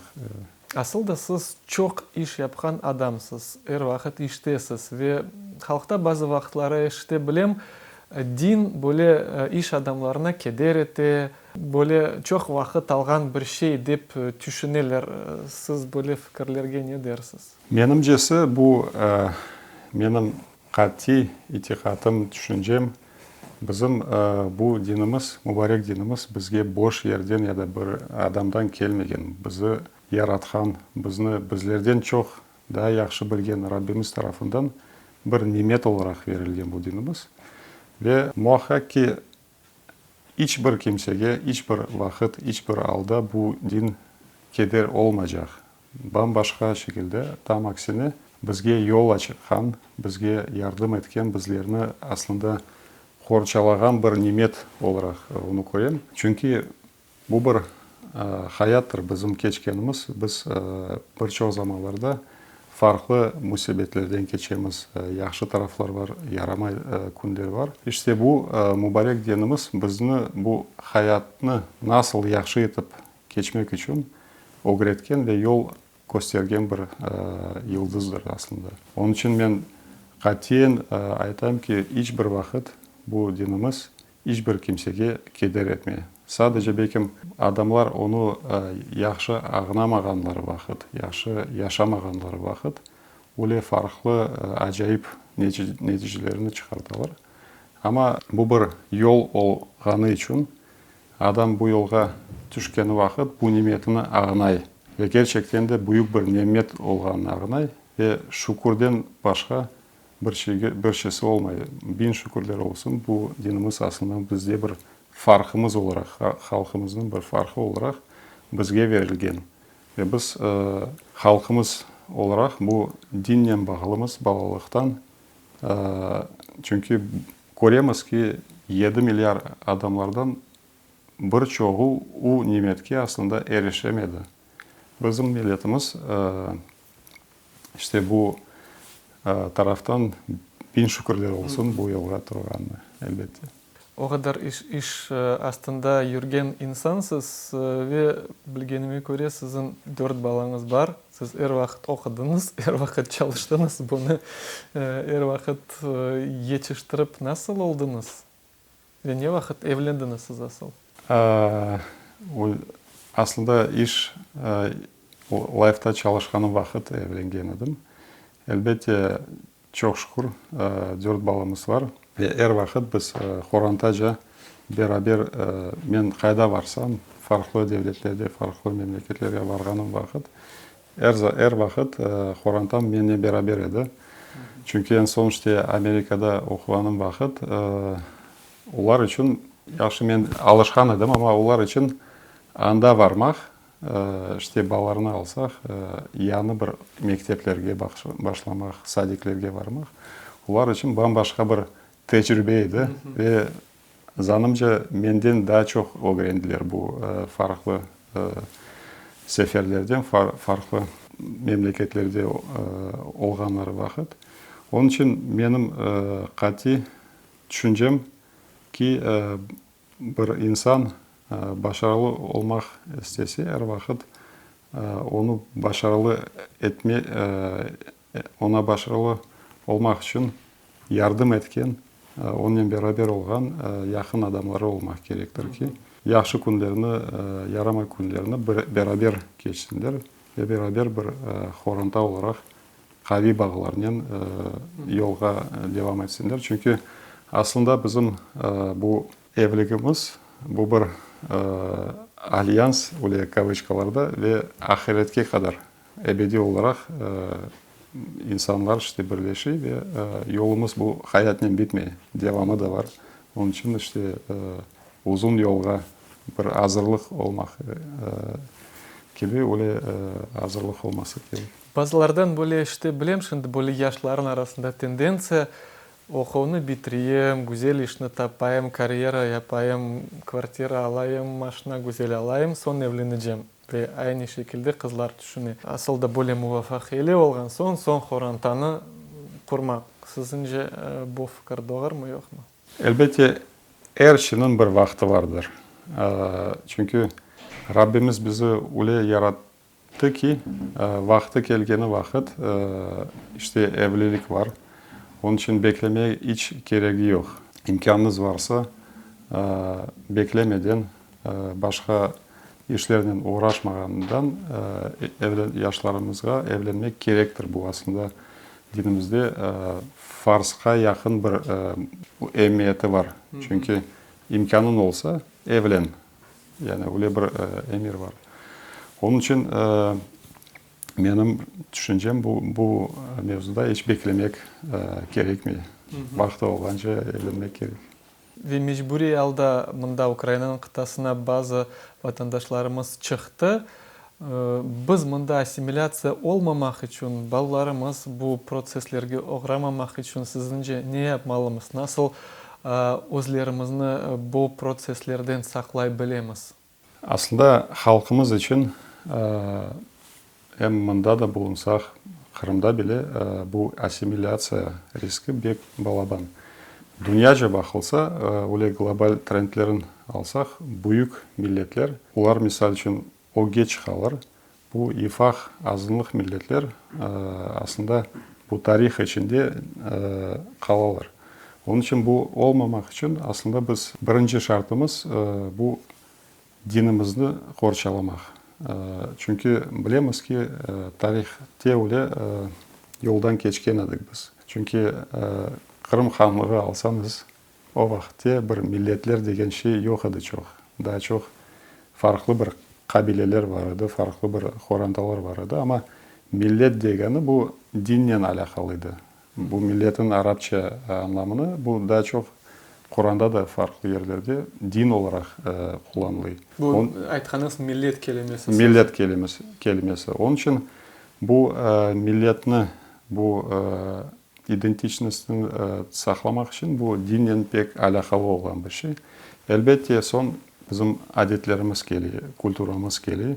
Asıl da siz çoq iş yapqan adamsız, er vaqıt iştesiz ve halqta bazı vaqıtları eşite bilem, din böyle iş adamlarına keder ete, böyle çoq vaqıt alğan bir şey dep tüşüneler. Siz böyle fikirlerge ne dersiz? Menimcesi, bu menim Qatiy itiqatım, tüşüncem, bizim bu dinimiz, mubarek dinimiz bizge boş yerden ya da bir adamdan kelmegen, bizi yaratqan, bizni bizlerden çoq daa yahşı bilgen Rabbimiz tarafından bir nimet olaraq verilgen bu dinimiz. Ve muaqqaq ki, İç bir kimsege, iç bir vaqıt, iç bir alda bu din keder olmaycaq. Bam-başqa şekilde, tam aksine, bizge yol açqan, bizge yardım etken, bizlerni aslında qorçalağan bir nimet olaraq onı körem. Çünki Bu bir hayattır, bizim keçkenimiz. Biz bir çoq zamanlarda farqlı müsibetlerden keçemiz, yahşı taraflar bar, yaramay künler bar. İşte bu mubarek dinimiz bizni bu hayatnı nasıl yahşı etip keçmek içün ögretken ve yol köstergen bir yıldızdır aslında. Onıñ içün men qatiyen aytam ki, iç bir vaqıt bu dinimiz İç bir kimsege keder etmey. Sadece belkim adamlar onı yahşı añlamağanları vaqıt, yahşı yaşamağanları vaqıt öyle farqlı acayip neticelerini çıqartalar. Amma bu bir yol olğanı içün adam bu yolğa tüşkeni vaqıt bu nimetini añlay ve kerçekten de büyük bir nimet olğanını añlay ve şükürden başqa Bir şeyge, bir şeysi olmay. Biñ şükürler olsun, bu dinimiz aslında bizde bir farqımız olaraq, halqımıznıñ bir farqı olaraq bizge verilgen. Ve biz halqımız olaraq bu dinnen bağlımız balalıqtan. Çünki köremiz ki, yedi milyar adamlardan bir çoğu u nimetke aslında erişemedi. Bizim milletimiz İşte bu taraftan biñ şükürler olsun bu yolğa turğanına, elbette. O qadar iş, iş astında yürgen insansız ve bilgenime köre siziñ dört balañız bar. Siz er vaqıt oqudıñız, er vaqıt çalıştıñız, bunı er vaqıt yetiştirip nasıl oldıñız? Ve ne vaqıt evlendiñiz siz asıl? Aslında iş, Lifeta çalışqanım vaqıt evlengen edim. Elbette, çoq şükür, dört balamız var. Ve er vaqıt biz qorantaca beraber, men qayda varsam, farqlı devletlerde, farqlı memleketlerge varğanım vaqıt, er vaqıt qorantam mennen beraber edi. Çünki eñ soñ işte Amerikada oquğanım vaqıt, olar içün, yahşı men alışqan edim, amma olar içün anda varmaq, İşte, balalarnı alsaq, yañı bir mekteplerge başlamaq, sadiklerge barmaq, olar içün bam-başqa bir tecrübe edi ve, zanımca, menden daa çoq ögrendiler bu farqlı seferlerden, farqlı memleketlerde olğanları vaqıt. Onıñ içün menim qatiy tüşüncem ki, Bir insan başarılı olmaq istese, er vaqıt onı başarılı etme, oña başarılı olmaq içün yardım etken, onen beraber olğan yaqın adamları olmaq kerektir ki, yahşı künlerni, yaramay künlerni beraber keçsinler ve beraber bir qoranta olaraq qaviy bağlarnen yolğa devam etsinler. Çünki aslında bizim bu evligimiz, bu bir alyans, öyle kavıçkalarda, ve ahiretke qadar ebediy olaraq insanlar işte birleşe ve yolumız bu hayatnen bitmey, devamı da bar. Onıñ içün işte uzun yolğa bir azırlıq olmaq kibi, öyle azırlıq olması kerek. Bazılardan böyle eşite bilem, şimdi böyle yaşların arasında tendentsiya, oquvnı bitireyim, güzel işni tapayım, karyera yapayım, kvartira alayım, maşina güzel alayım, soñ evlenecem. Ve aynı şekilde qızlar tüşüne. Asıl da böyle muvafaqiyeli olğan soñ, soñ qorantanı qurmaq. Siziñce bu fikir doğrumı, yoqmı? Elbette, er şeyniñ bir vaqtı vardır. Çünki Rabbimiz bizi öyle yarattı ki, vaqtı kelgeni vaqıt, işte, evlilik var. Onıñ içün beklemege iç keregi yoq. İmkânıñız varsa, beklemeden, başqa işlernen oğraşmağanından yaşlarımızğa evlenmek kerektir. Bu aslında dinimizde farzqa yaqın bir emiyeti bar. Çünki imkânıñ olsa, evlen. Yani öyle bir emir bar. Onıñ içün menim tüşüncem, bu bu mevzuda iç beklemek kerekmey. Vaqtı olğance evlenmek kerek. Ve mecburiy alda mında Ukrainanıñ qıtasına bazı vatandaşlarımız çıqtı. Biz mında assimilâtsiya olmamaq içün, balalarımız bu protsesslerge oğramamaq içün siziñce ne yapmalımız? Nasıl özlerimizni bu protsesslerden saqlay bilemiz? Aslında halqımız içün em mında da bulunsaq, Qırımda bile bu assimilâtsiya riski bek balaban. Dünyaca baqılsa, öyle global trendlerin alsaq, büyük milletler, olar, misal içün, ögge çıqalar. Bu ifaq azınlıq milletler aslında bu tarih içinde qalalar. Onıñ içün bu olmamaq içün aslında biz birinci şartımız bu dinimizni qorçalamaq. Çünki bilemiz ki, tarihte öyle yoldan keçken edik biz. Çünki Qırım hanlığı alsañız, O vaqıtte bir milletler degen şey yoq edi çoq. Daa çoq farqlı bir qabileler bar edi, farqlı bir qorantalar bar edi, amma millet degeni bu dinnen alâqalı edi. Bu milletin arapça añlamını bu daa çoq Quranda da farqlı yerlerde din olaraq qullanılay. Bu aytqanıñız millet kelimesi. Millet kelimesi. Onıñ içün bu milletni, bu İdentiçnostnı saqlamaq içün bu dinnen pek alâqalı olğan bir şey. Elbette, soñ bizim adetlerimiz kele, kulturamız kele.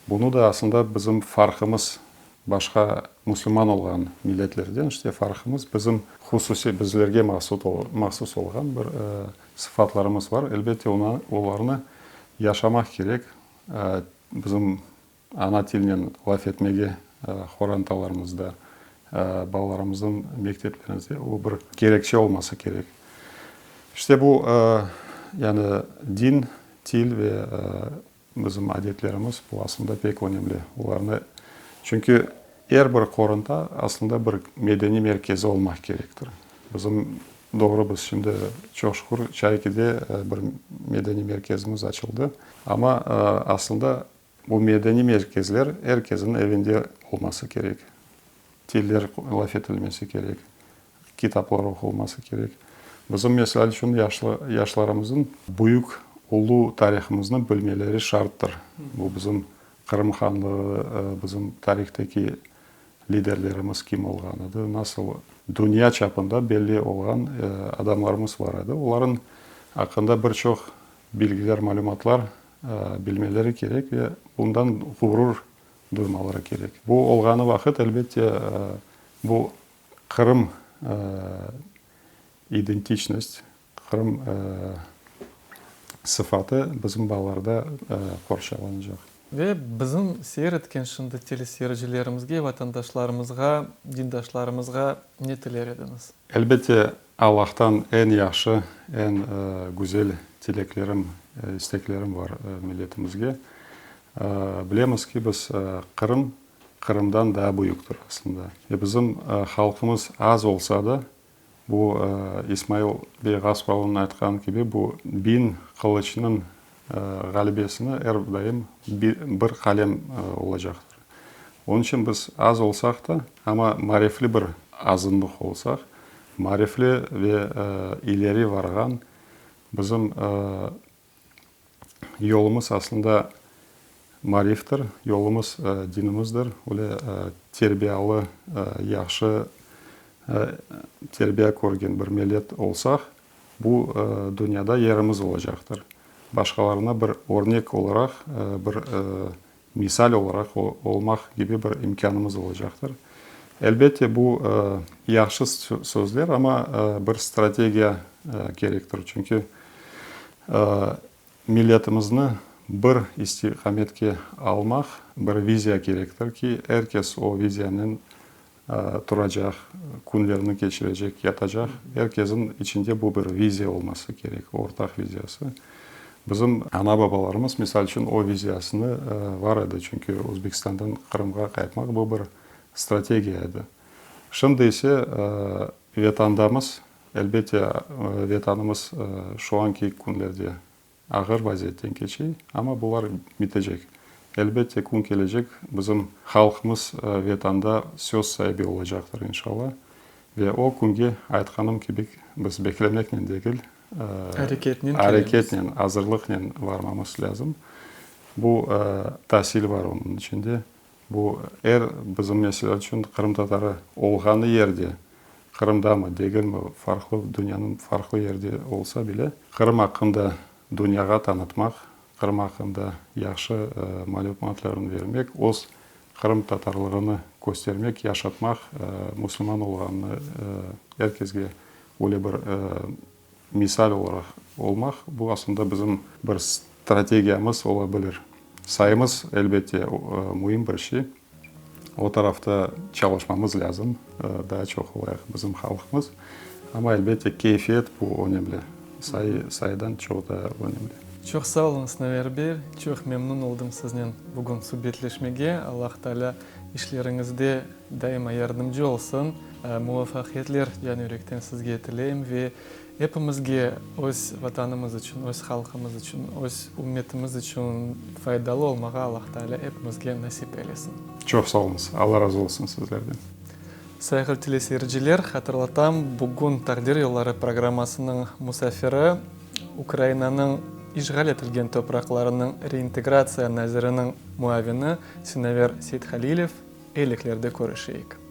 Bunı da aslında bizim farqımız başqa musulman olğan milletlerden, işte, farqımız bizim hususiy, bizlerge mahsus olğan bir sıfatlarımız bar. Elbette, olarnı yaşamaq kerek, bizim Ana tilinen laf etmege qorantalarımızda, balalarımıznıñ mekteplerimizde o bir kerekçe olması kerek. İşte bu, yani din, til ve bizim adetlerimiz, bu aslında pek önemli. Olarnı, çünki er bir qoranta aslında bir medeniy merkezi olmaq kerektir. Bizim, doğru, biz şimdi, çoq şükür, Çaykide bir medeniy merkezimiz açıldı, amma aslında Bu medeniy merkezler er kesniñ evinde olması kerek. Tiller laf etilmesi kerek, kitaplar oqulması kerek. Bizim, misal içün, yaşlı yaşlarımıznıñ büyük, ulu tarihımıznı bilmeleri şarttır. Bu bizim Qırım hanlığı, bizim tarihteki liderlerimiz kim olğan edi, nasıl dünya çapında belli olğan adamlarımız bar edi. Olarnıñ aqqında bir çoq bilgiler, malümatlar bilmeleri kerek ve bundan ğurur duymaları kerek. Bu olğanı vaqıt, elbette, bu Qırım identiçnost, Qırım sıfatı bizim balalarda qorçalanacaq. Ve bizim seyir etken şimdi teleseyircilerimizge, vatandaşlarımızğa, dindaşlarımızğa ne tiler ediñiz? Elbette, Allahtan eñ yahşı, eñ güzel tileklerim, isteklerim bar milletimizge. Bilemiz ki, biz Qırım, Qırımdan daa büyüktir aslında. Ve bizim halqımız az olsa da, bu İsmail bey Ğaspralınıñ aytqanı kibi, bu biñ qılıçnıñ ğalebesini er daim bir qalem olacaqtır. Onıñ içün biz az olsaq da, amma marifli bir azınlıq olsaq, marifli ve ileri varğan bizim yolumız aslında mariftir, yolumız dinimizdir, öyle terbiyalı, yahşı terbiya körgen bir millet olsaq, bu dünyada yerimiz olacaqtır. Başqalarına bir örnek olaraq bir. misal olaraq olmaq kibi bir imkânımız olacaqtır. Elbette, bu yahşı sözler, amma bir strategiya kerektir, çünki milletimizni bir istiqametke almaq, bir viziya kerektir ki, er kes o viziyanen turacaq, künlerini keçirecek, yatacaq. Er kesin içinde bu bir viziya olması kerek, ortaq viziyası. Bizim ana-babalarımız, misal içün, o viziyasını var edi, çünki Özbekistandan Qırımğa qaytmaq bu bir strategiya edi. Şimdi ise Vetandamız, elbette, Vetanımız şu anki künlerde Ağır vaziyetten keçey, amma bular bitecek. Elbette, kün kelecek, bizim halqımız Vetanda söz saibi olacaqtır, inşalla. Ve o künge, aytqanım kibi, biz beklemeknen degil, Areketnen areketnen, azırlıqnen varmamız lâzim. Bu tasil bar onıñ içinde. Bu er bizim, mesele içün, qırımtatarı olğanı yerde, Qırımdamı, degilmi, farqlı dünyanıñ farqlı yerde olsa bile, Qırım aqqında dünyağa tanıtmaq, Qırım aqqında yahşı malümatlarnı bermek, öz qırımtatarlığını köstermek, yaşatmaq, musulman olğanını er kesge öyle bir misal olaraq olmaq, bu aslında bizim bir strategiyamız ola bilir. Sayımız, elbette, müim bir şey. O tarafta çalışmamız lâzim, daa çoq olayıq bizim halqımız. Amma, elbette, keyfiyet bu önemli, sayı sayıdan çoq daa önemli. Çoq sağ oluñız, Naver bey. Çoq memnun oldım siznen bugün subetleşmege. Allah Taalâ işleriñizde daima yardımcı olsun. Muvafaqiyetler can-yürekten sizge tileyim ve epimizge öz Vatanımız içün, öz halqımız içün, öz ümmetimiz içün faydalı olmağa Allah Taalâ epimizge nasip eylesin. Çoq sağ oluñız. Alla razı olsun sizlerden. Sayğılı teleseyirciler, hatırlatam, bugün Taqdir yolları programmasınıñ musafiri, Ukrainanıñ işğal etilgen topraqlarınıñ reintegratsiya naziriniñ muavini Sinaver Seythalilev, Eyliklerde körüşeyik.